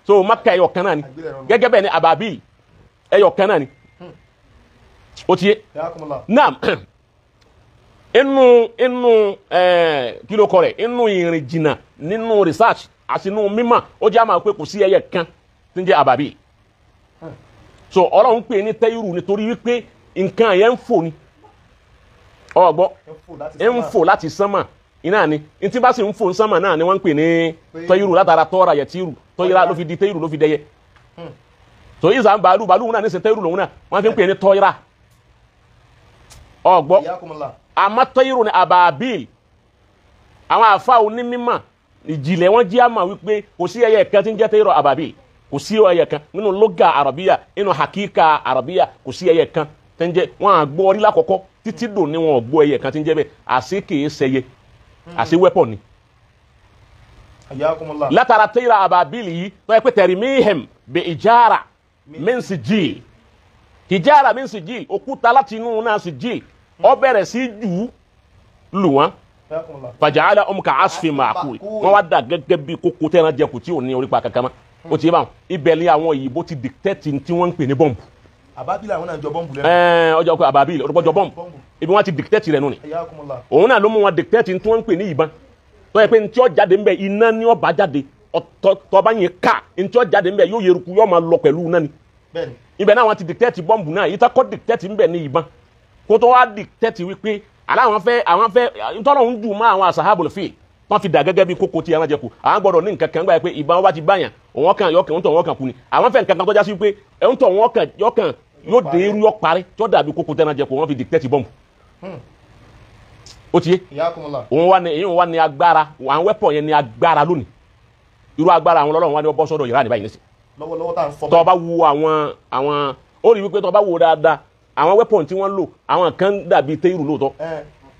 so Maka ẹyọ kan náà ni gẹ́gẹ́ bẹ́ẹ̀ ni Ababil ẹyọ kan náà ni ó ti yé naam inú inú kí ló kọ rẹ̀ inú ìrìn jìnnà nínú research àti inú mímọ̀ ó jẹ́ àmà pé kò sí ẹyẹ kan tí ń jẹ́ àbàbí so Ọlọ́run pè ní tẹ́yìrù nítorí wípé nǹkan yẹn ń fò ni ọgbọ́ ń fò láti sánmà iná ni ntí bá sì ń fò sánmà náà ni wọ́n ń pè ní tẹ́yìrù látara tọ́ra yẹ tíìrù tọ́yìrà ló fi di tẹ́yìrù ló fi dẹyẹ so ìsà ń bàálù bàálù náà ní sẹ tẹ́yìrù lòun náà wọ́n fi ń pè ní tọ́yìrà ọgbọ́ àmọ́ tẹ́yìrù ni àbàbí àwọn àfa onímọ̀ ìjìnlẹ̀ wọn jí àmà wípé kò sí ẹyẹ kan tí ń jẹ́ tẹ́yìrù àbàbí kò sí ẹyẹ kan nínú lóga àràbíyà nínú hakíkà àràbíyà kò sí ẹyẹ kan tí ń jẹ́ wọn à gbọ́ orí lákọ̀ọ́kọ́ títí dò ní wọn ò gbọ́ ẹyẹ kan tí ń jẹ́ bẹ́ẹ̀ àṣé kìí ṣẹyẹ àṣé wẹ́pọ̀ ni. látara tẹ́yìrù àbàbí yìí tó yẹ pé tẹ̀rìmíhẹ̀m bẹ̀ ìjára mẹ́nsìjìl ìjára mẹ́nsìjìl òkúta láti inú náà sìjìl ó bẹ̀rẹ̀ sí jù ú lù wọ́n fàjàlá ọmọ ká asfi màkúl wọ́n wá dà gẹ́gẹ́ bí kókó tẹ́ran jẹkù tí ò ní orípa kankan mọ́ ó ti yé báwọn ibẹ̀ ni àwọn òyìnbó ti dìtẹ́tì tí wọ́n ń pè ní bọ́ǹbù. àbábílà àwọn náà jọ bọ́ǹbù lẹ́nu. Ọjọ́ pé àbábílà ọjọ́ bọ́ǹbù ibi wọ́n ti dìtẹ́tì rẹ̀ nù ni òun náà ló mú wọn dìtẹ́tì tí wọ́n ń pè ní ìbọn tó yẹ pé ní tí ó jáde ń bẹ iná ni ó bá jáde tọba yẹn ká ntí ó jáde ńbẹ yóò yeruku yóò máa lọ pẹ̀lú náà ni. Ibẹ̀ náà wọ́n ti dìtẹ́tì bọ́ǹbù náà yìí takọ́ dìtẹ́tì ńbẹ ní ìbọn kó tó wá dìtẹ́tì wípé aláwọn fẹ́ àwọn fẹ́ ntọ́lọ́hún dùn mọ́ àwọn asahabul fil wọ́n fi dà gẹ́gẹ́ bí kókó tí ẹran jẹ kù àwọn gbọ́dọ̀ ní nǹkan kan gbà pé ìbọn wọn bá ti báyàn òun kan yọkàn ń tọ̀ wọn kan kú ni àwọn fẹ́ nǹkan kan tó já sí wípé ń tọ̀ wọn kan yọkàn yóò dé irú yọ parí tó dàbí kókó tí ẹran jẹ kù wọ́n fi dìtẹ́tì bọ́ǹbù. Ó ti yé òun wá ní èyí wá ní agbára àwọn wẹ́pọ̀ yẹn ní agbára lónìí irú agbára àwọn ọlọ́run wá ní ọbọ̀ sọ́dọ̀ Ìránì báyìí nísìn. Tó bá wo àwọn ó rí wípé tó bá wo dáadáa àwọn wẹ́pọ̀n tí wọ́n lò àwọn kan dàbí téèrù lóòótọ́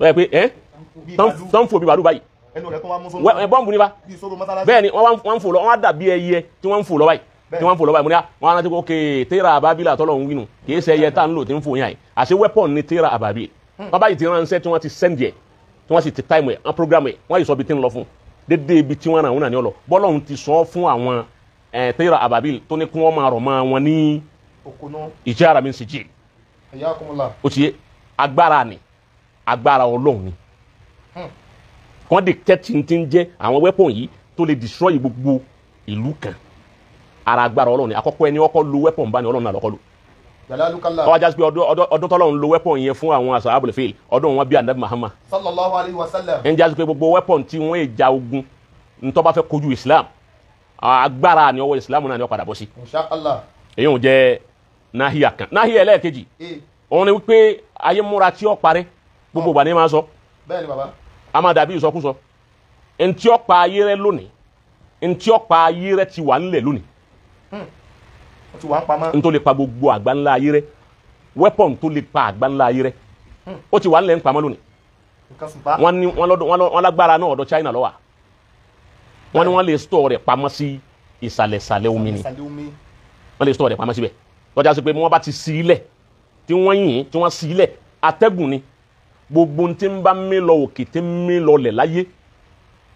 lọ́yẹ̀ pé ẹ́ tán fò bí bàálù báyìí bọ́ǹbù ní bá bẹ́ẹ̀ ni wọ́n ń fò lọ wọ́n á dàbí ẹyẹ tí wọ́n ń fò lọ báyìí tí wọ́n ń fò lọ báyìí mo ní wọ́n á rántí pé ok téèrà àbábílà tọ́lọ̀ ń wínú kì í ṣe ẹyẹ tá ń lò tí ń fò yàn yìí àṣé wẹ́pọ̀n ni téèrà àbábí wọ́n báyìí ti ránṣẹ́ tí wọ́n ti sẹ́ndì ẹ̀ tí wọ́n sì ti táìmù ẹ̀ wọ́n prógrámù ẹ̀ wọ́n yìí sọ ibi tí ń lọ fún dédé ibi tí wọ́n ràn wọ́n náà ní ọ lọ bọ́lọ́hún ti sọ fún àwọn téèrà àbábíl tó ní kí wọ́n máa rọ̀ mọ́ wọn ní ìjára mi sì jì ó ti yé agbára ni agbára Ọlọ́run ni wọ́n di tẹ́tí ti ń jẹ́ àwọn weapon yìí tó lè destroy gbogbo ìlú kan ara agbára Ọlọ́run ni àkọ́kọ́ ẹni ọkọ́ lo weapon bá ní Ọlọ́run náà lọ́kọ́ lò ọwọ́ ajá sí pé ọdún tọ́lọ́run lo weapon yẹn fún àwọn ashabul fil ọdún wọn bí anabi Muhammad sallallahu alayhi wa sallam ń jásí pé gbogbo weapon tí wọ́n ìjà ogun ntọ́ bá fẹ́ kojú Islam agbára ni ọwọ́ Islam náà ni ó padà bọ́ sí. Insha Allah. Èyí ò jẹ́ náhíà kan náhíà ẹlẹ́ẹ̀kejì òun ni wípé ayé múra tí ó parẹ́ gbogbo ìgbà ni máa sọ. Bẹ́ẹ̀ ni bàbá. A máa dàbí ìsọkúsọ ntí ó pa ayé rẹ lónìí ntí ó pa ayé rẹ ti wà ńlẹ̀ lónìí. Ó ti wà ń pamọ́. N tó lè pa gbogbo àgbáńlá ayé rẹ weapon tó lè pa àgbáńlá ayé rẹ ó ti wà ńlẹ̀ ń pamọ́ lónìí. Wọ́n ní wọ́n lágbára náà ọ̀dọ̀ China ló wà wọ́n ní wọ́n lè store rẹ̀ pamọ́ sí ìsàlẹ̀sàlẹ̀ omi ni wọ́n lè store rẹ̀ pamọ́ síbẹ̀ lọ́jà sí pé wọ́n bá ti sí ilẹ̀ tí wọ́n yìn tí wọ́n sí ilẹ̀ atẹ́gùn ni gbogbo tí ń bá mí lọ òkè tí ń mí lọ lẹ̀ láyé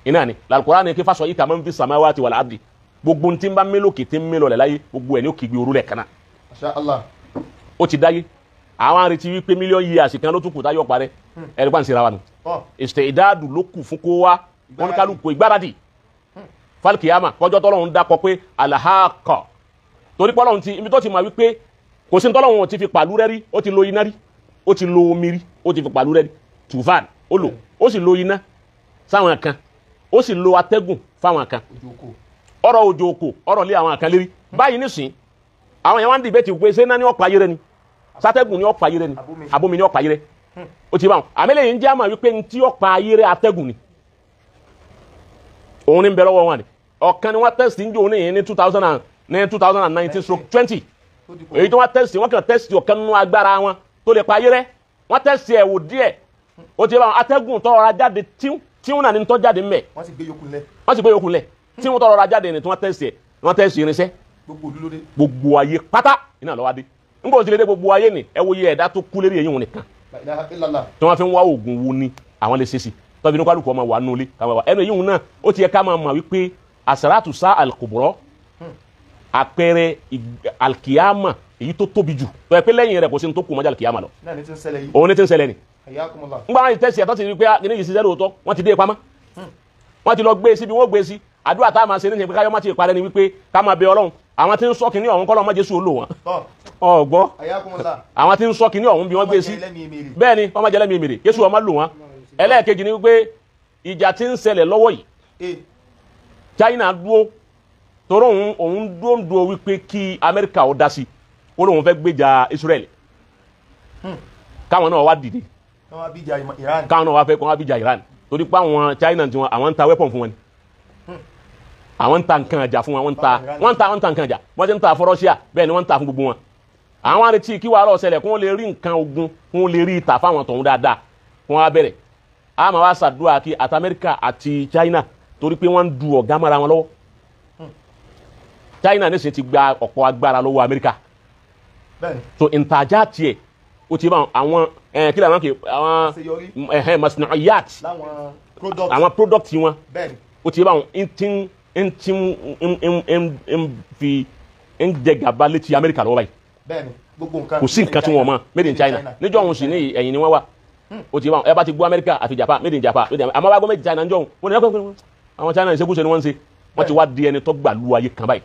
iná ni Al-Qur'an ni kí fásọ yìí kà máa ń fi samawati wal ardi gbogbo tí ń bá mí lókè tí ń mí lọ lẹ̀ láyé gbogbo ẹ̀ ní òkè gbé orú lẹ̀ kaná. Masha Allah. Ó ti dáyé àwọn arìtí wípé mílíọ̀nù yìí àsìkan ló tún kù táyọ̀ parẹ́ ẹ̀rí pa ń sera wa nù. Ìṣe ìdáàdù ló kù fún kó wá wọn kálukú ìgbáradì fálkìyàmà kọjọ́ tọ́lọ́run dákọ pé alahakọ torí pọ́lọ́run ti ibi tó ti mọ̀ wípé kò sí tọ́lọ́run ti fi pàlú rẹ́ rí ó ti lo iná rí ó ti lo omi rí ó ti fi pàlú rẹ́ rí tùfàn ó lò ó sì lo iná sáwọn kan ó sì lo atẹ́gùn fáwọn kan ọ̀rọ̀ òjò òkò ọ̀rọ̀ lé àwọn kan lérí báyìí nísìn àwọn yẹn wá ń dìbẹ́tì pé ṣé iná ní ọ̀pá ayé rẹ ni sátẹ́gùn ní ọ̀pá ayé rẹ ni abomi ní ọ̀pá ayé rẹ ó ti bá wọn àmì lẹ́yìn jẹ́ àmà wípé ntí ọ̀pá ayé rẹ atẹ́gùn ni òun ní bẹ lọ́wọ́ wọn ni ọ̀kan ni wọ́n tẹ́sítì ń jò ní yìí ní 2019/20 èyí tí wọ́n tẹ́sítì wọ́n kàn tẹ́sítì ọ̀kan nínú agbára wọn tó lè pa ayé rẹ wọ́n tẹ́sítì ẹ̀wò díẹ̀ ó ti bá wọn atẹ́gùn tó rọra jáde tíún náà ní tó jáde ńbẹ̀ wọ́n sì gbé yòókù lẹ̀ wọ́n sì gbé yòókù lẹ̀ tíún tó rọra jáde ní tí wọ́n tẹ́sítì ẹ̀ wọ́n tẹ́sítì irinṣẹ́ gbogbo ayé pátá iná lọ́wọ́ adé ńgbà òsì lédè gbogbo ayé ni ẹ wo iye ẹ̀dá tó kú lérí eyín wọn nìkan tí wọ́n fi ń wá oògùn wo ni àwọn lè ṣe sí tọ́bi ní kálukú ọmọ wà nulẹ̀ káwọn wà ẹnu eyín náà ó ti yẹ ká máa mọ̀ wípé àsàràtù sá alkubra àpẹẹrẹ alkiyama èyí tó tóbi jù tó yẹ pé lẹ́yìn rẹ̀ kò sí ní tó kù mọ́jà alkiyama lọ òun ní ti ń ṣẹlẹ̀ ni ńgbà wọn ti tẹ̀sí ẹ̀tọ́ ti rí pé ní yìí ṣiṣẹ́ lóòótọ́ wọ́n ti dé pamọ́ wọ́n ti lọ gbé síbi wọ́n gbé sí àdúrà tá a máa ṣe ní ṣe pé káyọ́ má ti parẹ́ ni wípé ká máa bẹ Ọlọ́run àwọn tí ń sọ kìíní ọ̀hún kọ́lọ́ má Jésù ó lò wọ́n ọ̀gbọ́ àwọn tí ń sọ kìíní ọ̀hún bí wọ́n gbé sí bẹ́ẹ̀ ni wọ́n má jẹ́ lẹ́mìí mèrè Jésù ó má lò wọ́n ẹlẹ́ẹ̀kejì ni wípé ìjà tí ń ṣẹlẹ̀ lọ́wọ́ yìí China dúró toró òun dúró ń dúró wípé kí Amẹ́ríkà ó dá sí ó lóun fẹ́ gbèjà Israel káwọn náà wá dìde káwọn náà wá fẹ́ kó wá bíjà Iran torí pé àwọn China tiwọn àwọn ń ta weapon fún wọn ni àwọn ń ta nǹkan àjà fún wọn wọ́n ń ta nǹkan àjà wọ́n ti ń ta fún Russia bẹ́ẹ̀ ni wọ́n ń ta fún gbogbo wọn àwọn arètí kí wàá lọ ṣẹlẹ̀ kí wọ́n lè rí nǹkan ogun kí wọ́n lè rí ìta fáwọn tọ̀hún dáadáa kí wọ́n á bẹ̀rẹ̀ a máa wá ṣàdúrà kí àti Amẹ́ríkà àti China torí pé wọ́n ń du ọ̀gá mọ́ra wọn lọ́wọ́ China nísìnyí ti gba ọ̀pọ̀ agbára lọ́wọ́ Amẹ́ríkà so ìtajà tiẹ̀ ó ti bá àwọn kí làwọn kì àwọn masna'iyat àwọn product wọn ó ti bá wọn ń ti ń fi ń jẹ gàba létí Amẹ́ríkà lọ́wọ́ báyìí kò sí nǹkan tí wọ́n mọ̀ made in China níjọ́ òun sì ní ẹ̀yìn ni wọ́n wà ó ti bá wọn ẹ bá ti gbọ́ Amẹ́ríkà àti Japan made in Japan àmọ́ bá gbọ́ made in China níjọ́ òun wọ́n ní àwọn China ìṣekúṣe ni wọ́n ń ṣe Wọ́n ti wá di ẹni tó gbà lu ayé kan báyìí.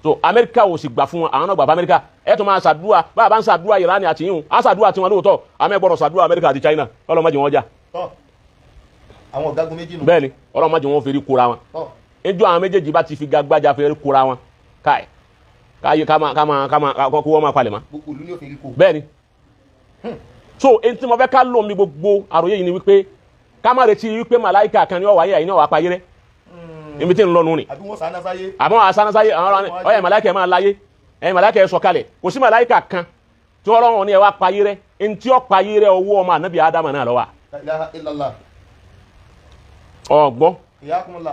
So Amẹ́ríkà ò sì gbà fún wọn, àwọn náà gbà fún Amẹ́ríkà. Ẹ tún máa ṣàdúrà, bá a bá ń ṣàdúrà Ìránì àti yín, á ṣàdúrà tiwọn lóòótọ́, àmọ́ ẹ gbọ́dọ̀ ṣàdúrà Amẹ́ríkà àti China, Ọlọ́run má jẹ́ wọn jà. Àwọn ọ̀gágun méjì nù. Bẹ́ẹ̀ni, Ọlọ́run má jẹ́ wọn fẹ́rí kóra wọn. Ijó àwọn méjèèjì bá ti fi gagbájà fẹ́rí kóra wọn, káì káyé ká máa kó wọ́n máa palẹ̀ mọ́. Gbogbo ìlú ni ó fẹ́rí kó. Bẹ́ẹ̀ni. So èyí tí mo fẹ́ ká lò mí gbogbo àròyé yìí ni wípé ká má retí wípé màláìka kan ní ọ̀wá yẹ àyìn náà wà pa ayé rẹ. Ibi tí ń lọ nù ni. Àbí wọ́n sáná sáyé. Àmọ́ àsáná sáyé àwọn ọ̀yẹ́ màláìka ẹ̀ máa láyé ẹ̀yìn màláìka ẹ̀ sọ̀kalẹ̀ kò sí màláìka kan tí wọ́n lọ́wọ́ ni ẹ̀ wá pa ayé rẹ ntí ó pa ayé rẹ owó ọmọ ànábì Ádámà náà ló wà. La ilaha illallah. Ọgbọ́n.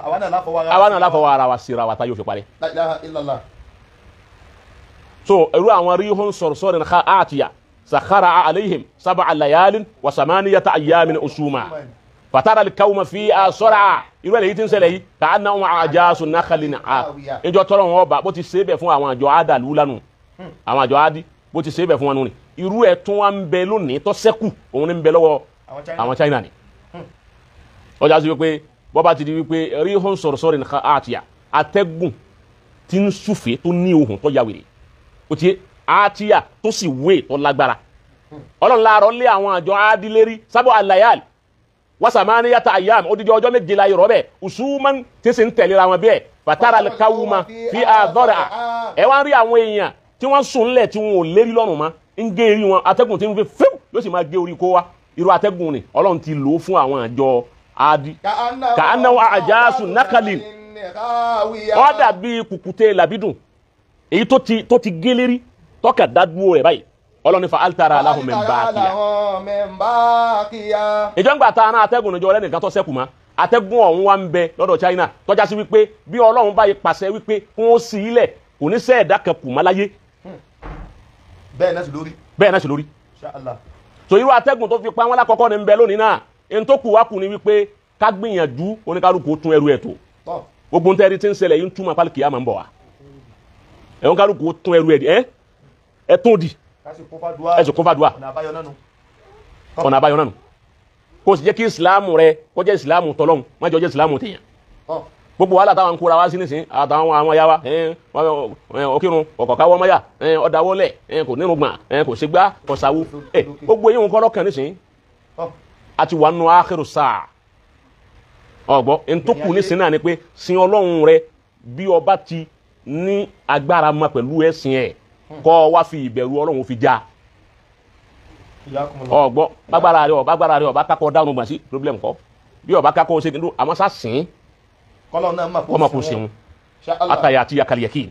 Àwa náà láfọwọ́ ara wa síra wa tá yóò fi parí. La ilaha illallah. So irú àwọn ríhun sọ̀rọ̀sọ̀rọ̀ ní àtìyà sakhara alayhim sab'a layalin wa samaniyata ayyamin usuma fatara al-qawma fiha sar'a. Irú ẹ̀ lèyí tí ń ṣẹlẹ̀ yìí ka'annahum a'jazu nakhlin a ìjọ tọrọ wọn ọba bó ti ṣe é bẹ̀ fún àwọn àjọ àdàlú lánàá àwọn àjọ àdí bó ti ṣe é bẹ̀ fún wọn nù ni. Irú ẹ̀ tún wá ń bẹ lónìí tó ṣẹ́kù òun ní ń bẹ lọ́wọ́ àwọn China ni. Ọjà sí wípé bọ́ba ti di wípé ríhun sọ̀rọ̀sọ̀rọ̀ nìkan àtìyà atẹ́gùn tí ń súfèé tó ní ohùn tó ya wèrè ó ti àtìyà tó sì wé tó lágbára. Ọlọ́run láàárọ̀ lé àwọn àjọ adílérí sábọ̀ àlàyé wasamani yata ayam odidi ọjọ́ méje la yọrọ bẹ́ẹ̀ usuman tí sì ń tẹ̀léra wọn bẹ́ẹ̀ fatara kawuma fi àdọ́rà. Ẹ wá ń rí àwọn èèyàn tí wọ́n sùn lẹ̀ tí wọn ò lérí lọ́rùn mọ́ ń gé eré wọn atẹ́gùn tí ń fi fíw yóò sì máa gé orí kó wa. Irú atẹ́gùn ni Ọlọ́run ti lò ó fún àwọn àjọ adi ka'annahu a'jazu nakalin. Ó dàbí kùkùté làbídùn èyí tó ti gé lérí tọ́ka dádúró rẹ̀ báyìí. Ọlọ́run ní fa altara lahum min baqiya. Ìjọ ń gbà ta aná atẹ́gùn níjọ ọlẹ́nìkan tó sẹ́kù mọ́ atẹ́gùn ọ̀hún wá ń bẹ lọ́dọ̀ China tọ́já sí wípé bí Ọlọ́run báyìí pàṣẹ wípé kí wọ́n sì ilẹ̀ kò ní sẹ́ẹ̀dá kan kù mọ́ láyé. Bẹ́ẹ̀ náà sì lórí. Bẹ́ẹ̀ náà sì lórí. So irú atẹ́gùn tó fi pa wọn lákọ̀ọ́kọ́ ní ń bẹ lónìí náà ẹni tó kù wá kù ni wípé ká gbìyànjú oníkálukú tún ẹrù ẹ̀ tó. Gbogbo ń tẹ́rí tí ń ṣẹlẹ̀ yìí ń túmọ̀ pálí kìá máa ń bọ̀ wá. Ẹ̀wọ̀n kálukú tún ẹrù ẹ̀ ẹ̀ tún di ẹsùn kún fàdúà ọ̀nà àbáyọ nánu kò sì jẹ́ kí ìsìláàmù rẹ kó jẹ́ ìsìláàmù tọlọ́hun má jọ jẹ́ ìsìláàmù tèèyàn. Gbogbo wàhálà táwọn ń kóra wá sí nísìn àtàwọn àwọn ya wa ọkírun ọ̀kọ̀káwọ́ mọ́yà ọ̀dàwọ́lẹ̀ kò nírùngbọ̀n kò sígbá kò sáwó gbogbo eyín kọ́ lọ́kàn nísìn àti wà nù ákérò sáà. Ọ̀gbọ́ ntòkù nísìn náà ni pé sin Ọlọ́run rẹ bí ọba ti ní agbára ma pẹ̀lú ẹ̀sìn ẹ̀ kọ́ wá fi ìbẹ̀rù Ọlọ́run fi já. Ọgbọ́ bágbára rẹ ọba agbára rẹ ọba kakọ dáhùn gbà sí problem kọ́ bí ọba kakọ ṣe kí n àmọ́ sá sìn kọ́ kó sìn àtàyà àti yakaliyaki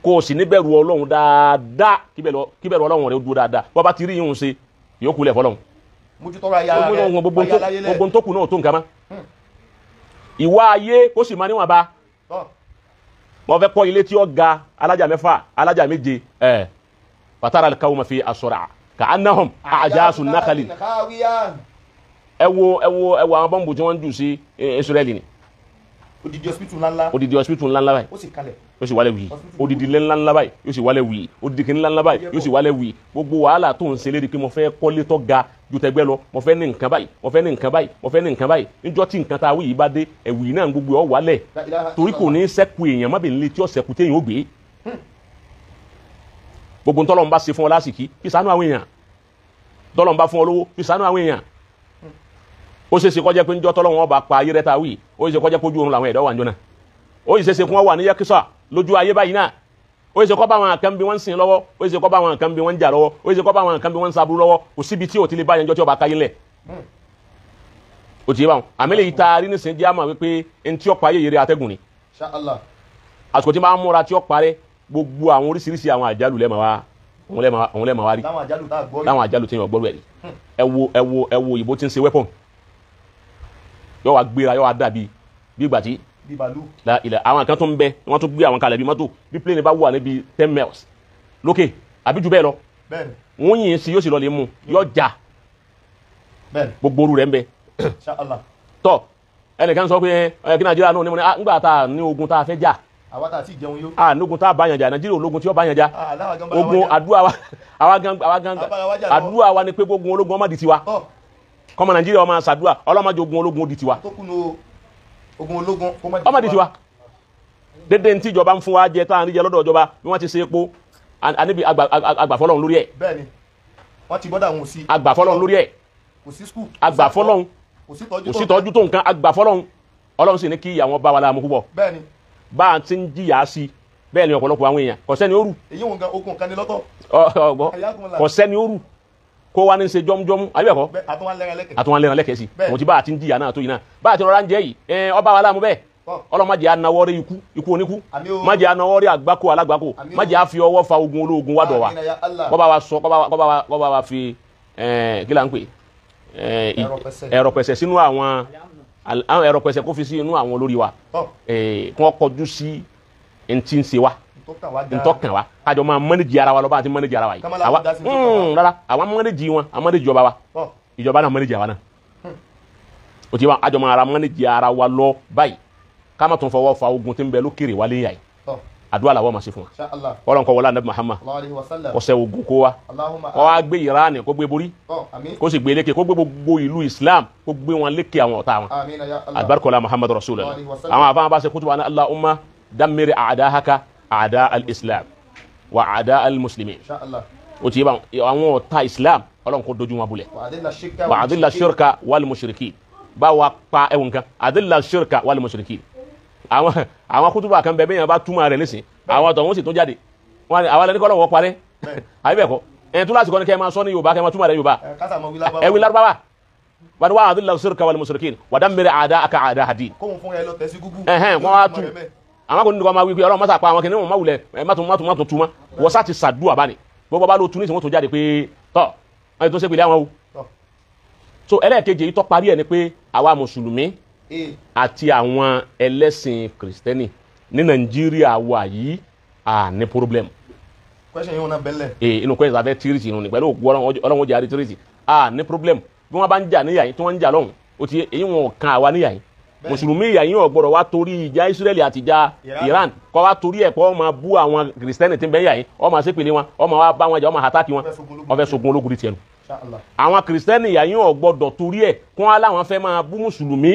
kó o sì níbẹ̀rù Ọlọ́run dáadáa kí bẹ̀rù Ọlọ́run rẹ dúró dáadáa bọ́ bá ti rí yíyún ṣe yóò kulẹ̀ fọlọ́run. Gbogbo tó kù náà tó nǹkan mọ́ ìwà ayé kó sì máa níwọ̀n bá wọ́n fẹ́ kọ́ ilé tí ó ga alájà mẹ́fà alájà méje ẹ̀ fatara al-qawma fi asra ka'annahum a'jazu nakhlin. Ẹ wo ẹ wo ẹ wo àwọn bọ́ǹbù tí wọ́n ń jù sí Israẹli ni. Odidi hospital ńláńlá. Odidi hospital ńláńlá báyìí. Ó sì kalẹ̀. Ó sì wálẹ̀ wì. Odidi ilé ńláńlá báyìí yóò sì wálẹ̀ wì. Odidi kìnìún ńláńlá báyìí yóò sì wálẹ̀ wì. Gbogbo wàhálà tó ń ṣe lérí pé mo fẹ́ kọ́lé tó ga ju tẹgbẹ́ lọ mo fẹ́ ní nǹkan báyìí mo fẹ́ ní nǹkan báyìí mo fẹ́ ní nǹkan báyìí níjọ́ tí nǹkan tá a wí yìí bá dé ẹ̀wì náà gbogbo ọ̀ wálẹ̀ torí kò ní sẹ́kù èèyàn má bèèrè létí ọ̀sẹ̀kù téèyàn ó gbé. Gbogbo ntọ́lọ́run bá ṣe fún ọ lásìkí fi ṣàánú àwọn èèyàn tọ́lọ́run bá fún ọ lówó fi ṣàánú àwọn èèyàn. Ó ṣe é ṣe kó jẹ́ pé níjọ́ tọ́lọ́run ọba pa ayé rẹ̀ tá a wí ó ṣe kó jẹ́ pé ojú oorun làwọn ẹ̀dọ́ wà níjọ́ náà ó ṣe é ṣe kí wọ́n wà ní yẹ́kísà lójú ayé báyìí náà ó ṣe kó bá àwọn kan bí wọ́n ń sìn lọ́wọ́ ó ṣe kó bá àwọn kan bí wọ́n ń jà lọ́wọ́ ó ṣe kó bá àwọn kan bí wọ́n ń saburú lọ́wọ́ kò síbi tí ò ti lè bá yẹn jọ tí ọba káyé lẹ̀ ó ti yé báwọn àmì lè ta rí nísìnyí jẹ́ àmà wípé ntí ọ̀pá ayé yẹrẹ atẹ́gùn ni àsìkò tí máa ń múra tí ó parẹ́ gbogbo àwọn oríṣiríṣi àwọn àjálù lẹ́ẹ̀ma wá òun lẹ́ẹ̀ma wá rí láwọn àjálù tí yẹn gbọ́rú ẹ̀ rí ẹ wo ẹ wo ẹ wo ìbò tí ń ṣe weapon yóò wá gbéra yóò wá dàbí bí ìgbà tí ilẹ̀ àwọn kan tó ń bẹ wọ́n tún gbé àwọn kalẹ̀ bí mọ́tò bí plane bá wà níbi 10 miles lókè àbí jù bẹ́ẹ̀ lọ wọ́n yìn sí yóò sì lọ lè mú yóò já gbogbo orú rẹ̀ ń bẹ. Tọ́ ẹnìkan sọ pé ẹ kí Nàìjíríà náà ní mo ní ńgbà tá a ní ogun tá a fẹ́ jà àwa tá a ti jẹun yó a ní ogun tá a bá yàn jà Nàìjíríà ológun tí ó bá yàn jà ogun àdúrà wa àwa gan àdúrà wa ni pé gbogbo ológun ọmọ di tiwa kọ́mọ Nàìjíríà ọmọ ṣàdúrà ọlọ́mọdé ogun ológun ó di tiwa ogun ológun ọmọ di tiwa Dédé ntí ìjọba ń fún wa jẹ táwọn àríjẹ lọ́dọ̀ ìjọba bí wọ́n ti ṣe epo àníbi àgbàfọ́lọ́hún lórí ẹ̀. Bẹ́ẹ̀ni wọ́n ti bọ́dà wọn ò sí. Àgbàfọ́lọ́hún lórí ẹ̀. Kò sí skul. Àgbàfọ́lọ́hún. Kò sí tọ́jú kò sí tọ́jú tó nǹkan àgbàfọ́lọ́hún. Ọlọ́run sì ní kí ìyà wọn bá wa láàmú púpọ̀. Bẹ́ẹ̀ni. Bá a ti ń jìyà sí bẹ́ẹ̀ ni ọ̀pọ̀lọpọ̀ àwọn èèyàn kò sẹ́ni ó rù. Èyí wọn gan okun kan ní lọ́tọ̀. Ọgbọ́ kò sẹ́ni ó rù kó wa ní ṣe jọmujọmu àbí ẹ̀kọ́ àtúnwá lẹ́rìn lẹ́kẹ̀ sí òun ti bá a ti ń jìyà náà tó yìí náà bá a ti rọra ń jẹ yìí ọba wa láàmú bẹ́ẹ̀. Ọlọ́run má jẹ́ anawọ́ rí ikú ikú oníkú, má jẹ́ anawọ́ rí àgbákò alágbákò, má jẹ́ àfi ọwọ́ fa ogun ológun wá dọ̀ wa. Kọ́ bá wa sọ kọ́ bá wa fi kí là ń pè ẹ̀rọ pẹ̀sẹ̀ sínú àwọn ẹ̀rọ pẹ̀sẹ̀ kó fi sí inú àwọn olórí wa, kí wọ́n kọjú sí ntí ń ṣe wa ntọ́kàn wa kájọ máa mọ́nẹ́jì ara wa lọ bá a ti mọ́nẹ́jì ara wa yìí. Rárá àwọn mọ́nẹ́jì wọn àwọn mọ́nẹ́jì ìjọba wa, ìjọba náà mọ́nẹ́jì àwa náà. O ti wa àjọ máa ra mọ́nẹ́jì ara wa lọ báyìí ká má tún fọwọ́ fa ogun tí ń bẹ lókèrè wálé yà yìí. Àdúrà làwọn máa ṣe fún wa. Ọlọ́run kọ́ wọlé anabi Muhammad kó ṣe ogun kó wa kó wa gbé Iran kó gbé borí kó sì gbé lékè kó gbé gbogbo ìlú Islam kó gbé wọn lékè àwọn ọ̀tá wọn. Alibarikola Muhammad Rasulullah. Àwọn àfáwọn bá ṣe kútu wa ní Allahumma dammir a'dahaka a'da al-Islam wa a'da al-muslimin. O ti yé bá àwọn ọ̀tá Islam Ọlọ́run kó dojú wọn bulẹ̀. Wa adilla shirka wal mushrikin. Bá wa pa ẹ̀wọ̀n kan adilla shirka wal mushrikin. Àwọn kútùbà kan bẹ bẹ́yàn bá túmọ̀ rẹ̀ nísìn àwọn tọ̀hún sì tún jáde wọn àwọn ẹni kọ́lọ̀ wọ́n parẹ́ àbí bẹ́ẹ̀ kọ́ ẹni tó lásìkò ní kẹ́ ẹ máa sọ ní Yorùbá kẹ́ ẹ máa túmọ̀ rẹ̀ Yorùbá ẹwì Lárúbáwá wọn wá adilla shirka wal mushrikin wa dammir a'da'aka a'da'a ad-din. Ẹhẹn wọn wá tú àwọn kò ní kọ́ máa wí pé Ọlọ́run mọ́sà pa àwọn kìnìún máa wulẹ̀ má tún túmọ̀ wọ́n sá ti sàdúrà bá ní gbogbo bá ló tún nísìn wọ́n tún jáde pé tọ́ wọ́n ti tún ṣépè lé àwọn o. So ẹlẹ́ẹ̀kejì yìí tó parí ẹ̀ ni pé àwa mùsùlùmí àti àwọn ẹlẹ́sìn kìrìsìtẹ́nì ní Nàìjíríà wà yìí à ní problem. Question yìí wọn náà bẹ́lẹ̀. Inú question abẹ́ tírìtì inú ni pẹ̀lú òkú Ọlọ́run jẹ́ àrí tírìtì à ní problem. Bí wọ́n bá ń jà níyà yìí tí wọ́n ń jà lọ́hùn ó ti èyí wọn kan àwa níyà yìí. Mùsùlùmí ìyà yìí ò gbọ́dọ̀ wá torí ìjà Ísírẹ́lì àti ìjà Iran kọ́ wá torí ẹ̀ kọ́ máa bú àwọn kìrìsìtẹ́nì tí ń bẹ yà yìí ó máa ṣépèlé wọn ó máa wá bá wọn jà ó máa àtàkì wọn ó fẹ́ sogun ológun tiẹ̀ nù. Àwọn kìrìsìtẹ́nì ìyà yìí ò gbọ́dọ̀ torí ẹ̀ kó wọn láwọn fẹ́ máa bú mùsùlùmí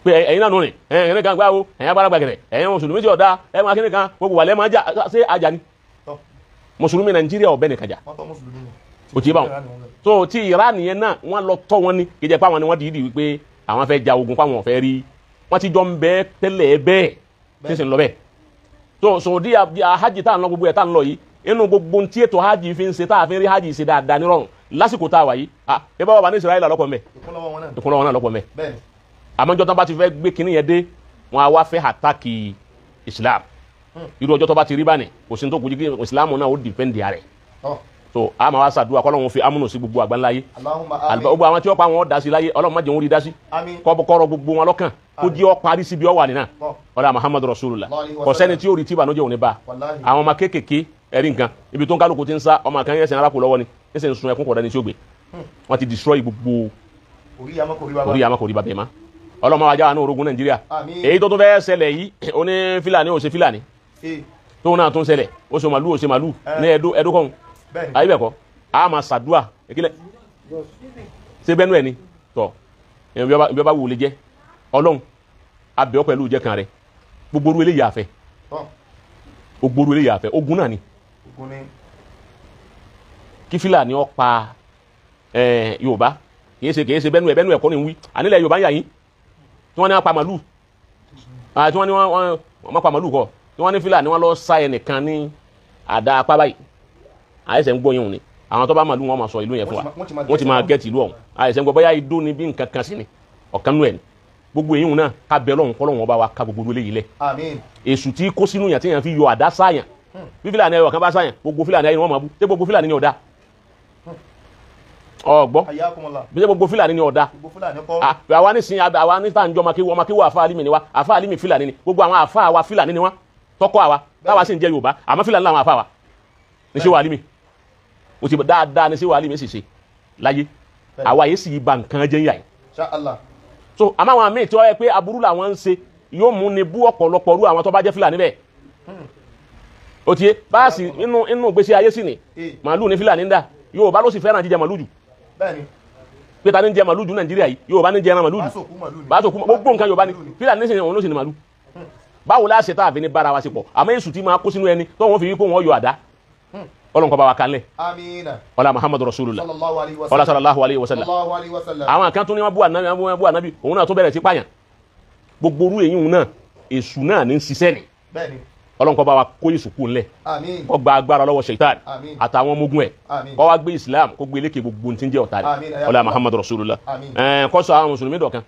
pé ẹ̀yin náà nù ní ẹ̀yin kan gbáwo ẹ̀yin agbára gbàgẹ̀rẹ̀ ẹ̀yin mùsùlùmí tí ọ̀dà ẹ̀ máa kíni kan gbogbo wàlẹ́ máa jà ṣé ajá ni mùsùlùmí Nàìjíríà ọ̀bẹ nìkan jà ó ti bá wọn. So ti Iran yẹn náà wọ́n lọ tọ́ wọn ní kí jẹ́ pé àwọn ni wọ́n dìídì wípé àwọn fẹ́ ja ogun fáwọn ọ̀fẹ́ rí wọ́n ti jọ ń bẹ tẹ́lẹ̀ bẹ́ẹ̀ tí sì ń lọ bẹ́ẹ̀. So Saudi hajj tá à ń lọ gbogbo ẹ̀ tá à ń lọ yìí inú gbogbo tí ètò hajj fi ń ṣe tá a fi ń rí hajj ṣe dáadáa nírọ̀rùn lásìkò tá a wà yìí ẹ bá wà ní Israẹli lọ́pọ̀ mẹ́ ìkúnlọ́wọ́ náà lọ́pọ̀ mẹ́ àmọ́ ọjọ́ tó bá ti fẹ́ gbé kinní yẹn dé wọn á wá fẹ́ àtàkì Islam irú ọjọ́ tó bá ti rí báni kò sí ní tó kù jí Islam náà ó dìfẹ́ǹdì rẹ̀. So a máa wá ṣàdúrà kọ́lọ́run fi amúnú sí gbogbo àgbáńlá yé gbogbo àwọn tí wọ́n pa wọn dá sí láyé Ọlọ́run má jẹ́ wọn rí dá sí kọ́rọ̀ gbogbo wọn lọ́kàn kó jí ọ parí síbi ọ wà nínà ọ̀dà Muhammadu Rasulullah kò sẹ́ni tí yóò rí tí ìbànújẹ́ òní bá àwọn ọmọ kéékèèké ẹ̀rí nǹkan ibi tó ń kálukú ti ń sá ọmọ kan yẹn arákò lọ́wọ́ ni ẹsẹ̀ ń sun ẹkún kọ̀ọ̀dá ni tí ó gbé wọ́n ti destroy gbogbo orí yàmá kò rí bàbá ẹ̀ má Ọlọ́run máa wá jáwa ní orogún Nàìjíríà èyí tó tún fẹ́ ṣẹlẹ̀ yìí oní Fílàní ò ṣe Fílàní tóun náà tún ṣẹlẹ̀ ó ṣe màlúù ó ṣe màlúù ní ẹdó kọ́hún ayi bẹ́ẹ̀ kọ́ a máa ṣàdúà ìkílẹ̀ ṣé bẹ́ẹ̀ nú ẹ̀ ni tọ̀ ibi ọba wù lè jẹ́ Ọlọ́run abẹ́ ọ pẹ̀lú ìjẹ́ kan rẹ̀ gbogbo orú eléyìí àfẹ́ gbogbo orú eléyìí àfẹ́ ogun náà ni kí Fílàní ó pa Yorùbá kìí ṣe bẹ́ẹ̀ nú ẹ̀ bẹ́ẹ̀ nú ẹ̀ kọ́ ni ń wí ànílẹ̀ Yorùbá ń yà yín tí wọ́n ní wọ́n pa màlúù tí wọ́n ní wọ́n pa màlúù kọ́ tí wọ́n ní Fílàní wọ́n lọ sá ẹnìkan ní àdá apá báyìí àyẹ̀sẹ̀ ń gbọ́ yín òní àwọn tó bá màlúù wọn máa sọ ìlú yẹn fún wa wọ́n ti máa gẹ́tì ìlú ọ̀hún àyẹ̀sẹ̀ ń gbọ́ bóyá idó ni bí nǹkan kan sí ni ọ̀kan nú ẹ̀ ni gbogbo èyí náà ká bẹ Ọlọ́run kọ́ lọ́wọ́n bá wa ká gbogbo eléyìí lẹ̀ èṣù tí kó sínú yàn tí yàn fi yọ àdá sáyàn bí Fílàní ẹyọ kan bá sáyàn gbogbo Fílàní ayé ni wọ́n máa bú ṣé gbogbo Fílàní ni ọ̀dà ọ̀gbọ́ bí ṣé gbogbo Fílàní ni ọ̀dà àwa nísìnyí àwa ní tàǹjọ́ ọmọkéwọ́ àfa alimi ni wa àfa alimi Fílàní ni gbogbo àwọn àfa wa Fílàní ni wọn tọkọ àwa táwa sì ń jẹ Yorùbá àmọ́ Fílàní làwọn àfa wa ní ṣé wàá alimi o ti dáadáa ní sí wàhálì mi sì ṣe láyé àwa yìí sì ba nǹkan jẹ́ yà yìí. So àmọ́ àwọn míì tí wọ́n yẹ pé aburú làwọn ń ṣe yóò mú ni bú ọ̀pọ̀lọpọ̀ rú àwọn tó bá jẹ́ Fílàní bẹ́ẹ̀. O ti yé báàsì inú inú gbèsè ayé sì ni màálù ní Fílàní ń dà Yorùbá ló sì fẹ́ràn jíjẹ màálù jù. Pé ta ni ń jẹ màálù jù Nàìjíríà yìí Yorùbá ní jẹ ẹran màálù jù báàsì òkú gbogbo nǹkan Yorùbá ni Fílàní sì ni òun ló sì ni màálù. Báwo la ṣe tá a fi ní bára wa sí pọ̀? Àmọ́ èṣù tí máa kó sínú ẹni tó wọ́n fi wí pé wọ́n yọ àdá. Ọlọ́run kó bá wa kanlẹ̀. Amina. Ọlá Muhammadu Rasulullah. Sallallahu alayhi wa Ọlá sallam. sallallahu alayhi wa sallam. Sallallahu alayhi wa sallam. Àwọn kan tún ní wọ́n bú ànábì, wọ́n bú ànábì, òun náà tó bẹ̀rẹ̀ sí pààyàn. Gbogbo orú èyí òun náà èṣù náà ní ń ṣiṣẹ́ ni. Bẹ́ẹ̀ni. Ọlọ́run kó bá wa kó èṣù kú ńlẹ̀. Àmín. Kó gba agbára lọ́wọ́ ṣèitán Àmín. àtàwọn ọmọ ogun ẹ̀. Àmín. Kó wá gbé Islam kó gbé lékè gbogbo ohun tí ń jẹ́ ọ̀tá Àmín. rẹ̀. Ọlá Muhammadu Rasulullah. Àmín. Kó sọ àwọn mùsùlùmí dọ̀kan.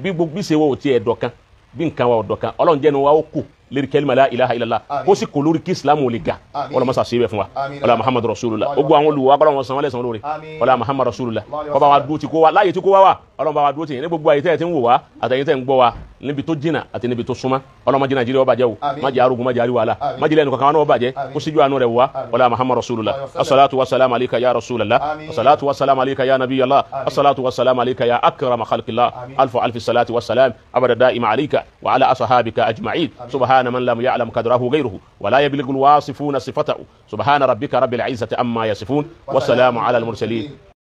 Bí gbogbo bí ṣe wọ òtí ẹ̀ dọ̀kan, bí nǹkan wa ò dọ̀kan, Ọlọ́run jẹ́nu wa ó kù lérí kẹ́límà la ilaha illallah. Àmín. Kó sì kò lórí kí Islam ò lè ga. Àmín. Ọlọ́run mọ́sá sí ibẹ̀ fún wa. Àmín. Ọlá Muhammadu Rasulullah. Gbogbo àwọn olùwà kọ́lọ́run wọn san wọ́n lẹ́san lóore. Àmín. Ọlá Muhammadu Rasulullah. Allahu Kó bá wa akbar. dúró ti kó wa láàyè tí kó wa wà. Ọlọ́run bá wa dúró tì yín ní gbogbo àyè tẹ́ ẹ ti ń wò wá àtẹ̀yìn tẹ́ ń gbọ́ wa níbi tó jìnnà àti níbi tó súnmọ́. Ọlọ́run má jẹ́ Nàìjíríà ó bàjẹ́ o. Àmín. Má jẹ́ arógun, má jẹ́ àríwá. Àmín. Má jẹ́ lẹ́nu kankan wọn náà ó bàjẹ́. Àmín. Kó síjú àánú rẹ̀ wá. Àmín. Ọlá Muhammadu Rasulullah. Allahu akbar. Assalatu wassalamu alayka ya Rasulallah. Àmín. Assalatu wassalamu alayka ya Nabiyallah. Àmín. Assalatu wassalamu alayka ya akrama khalqillah. Àmín. Alfu alfi salati wassalam abada da'ima alayka wa ala ashabika ajma'in. Subhana man lam ya'lam qadrahu ghayruhu wa la yablughu alwasifuna sifatahu. Subhana rabbika rabbil izzati amma yasifun wa salamun ala al mursalin.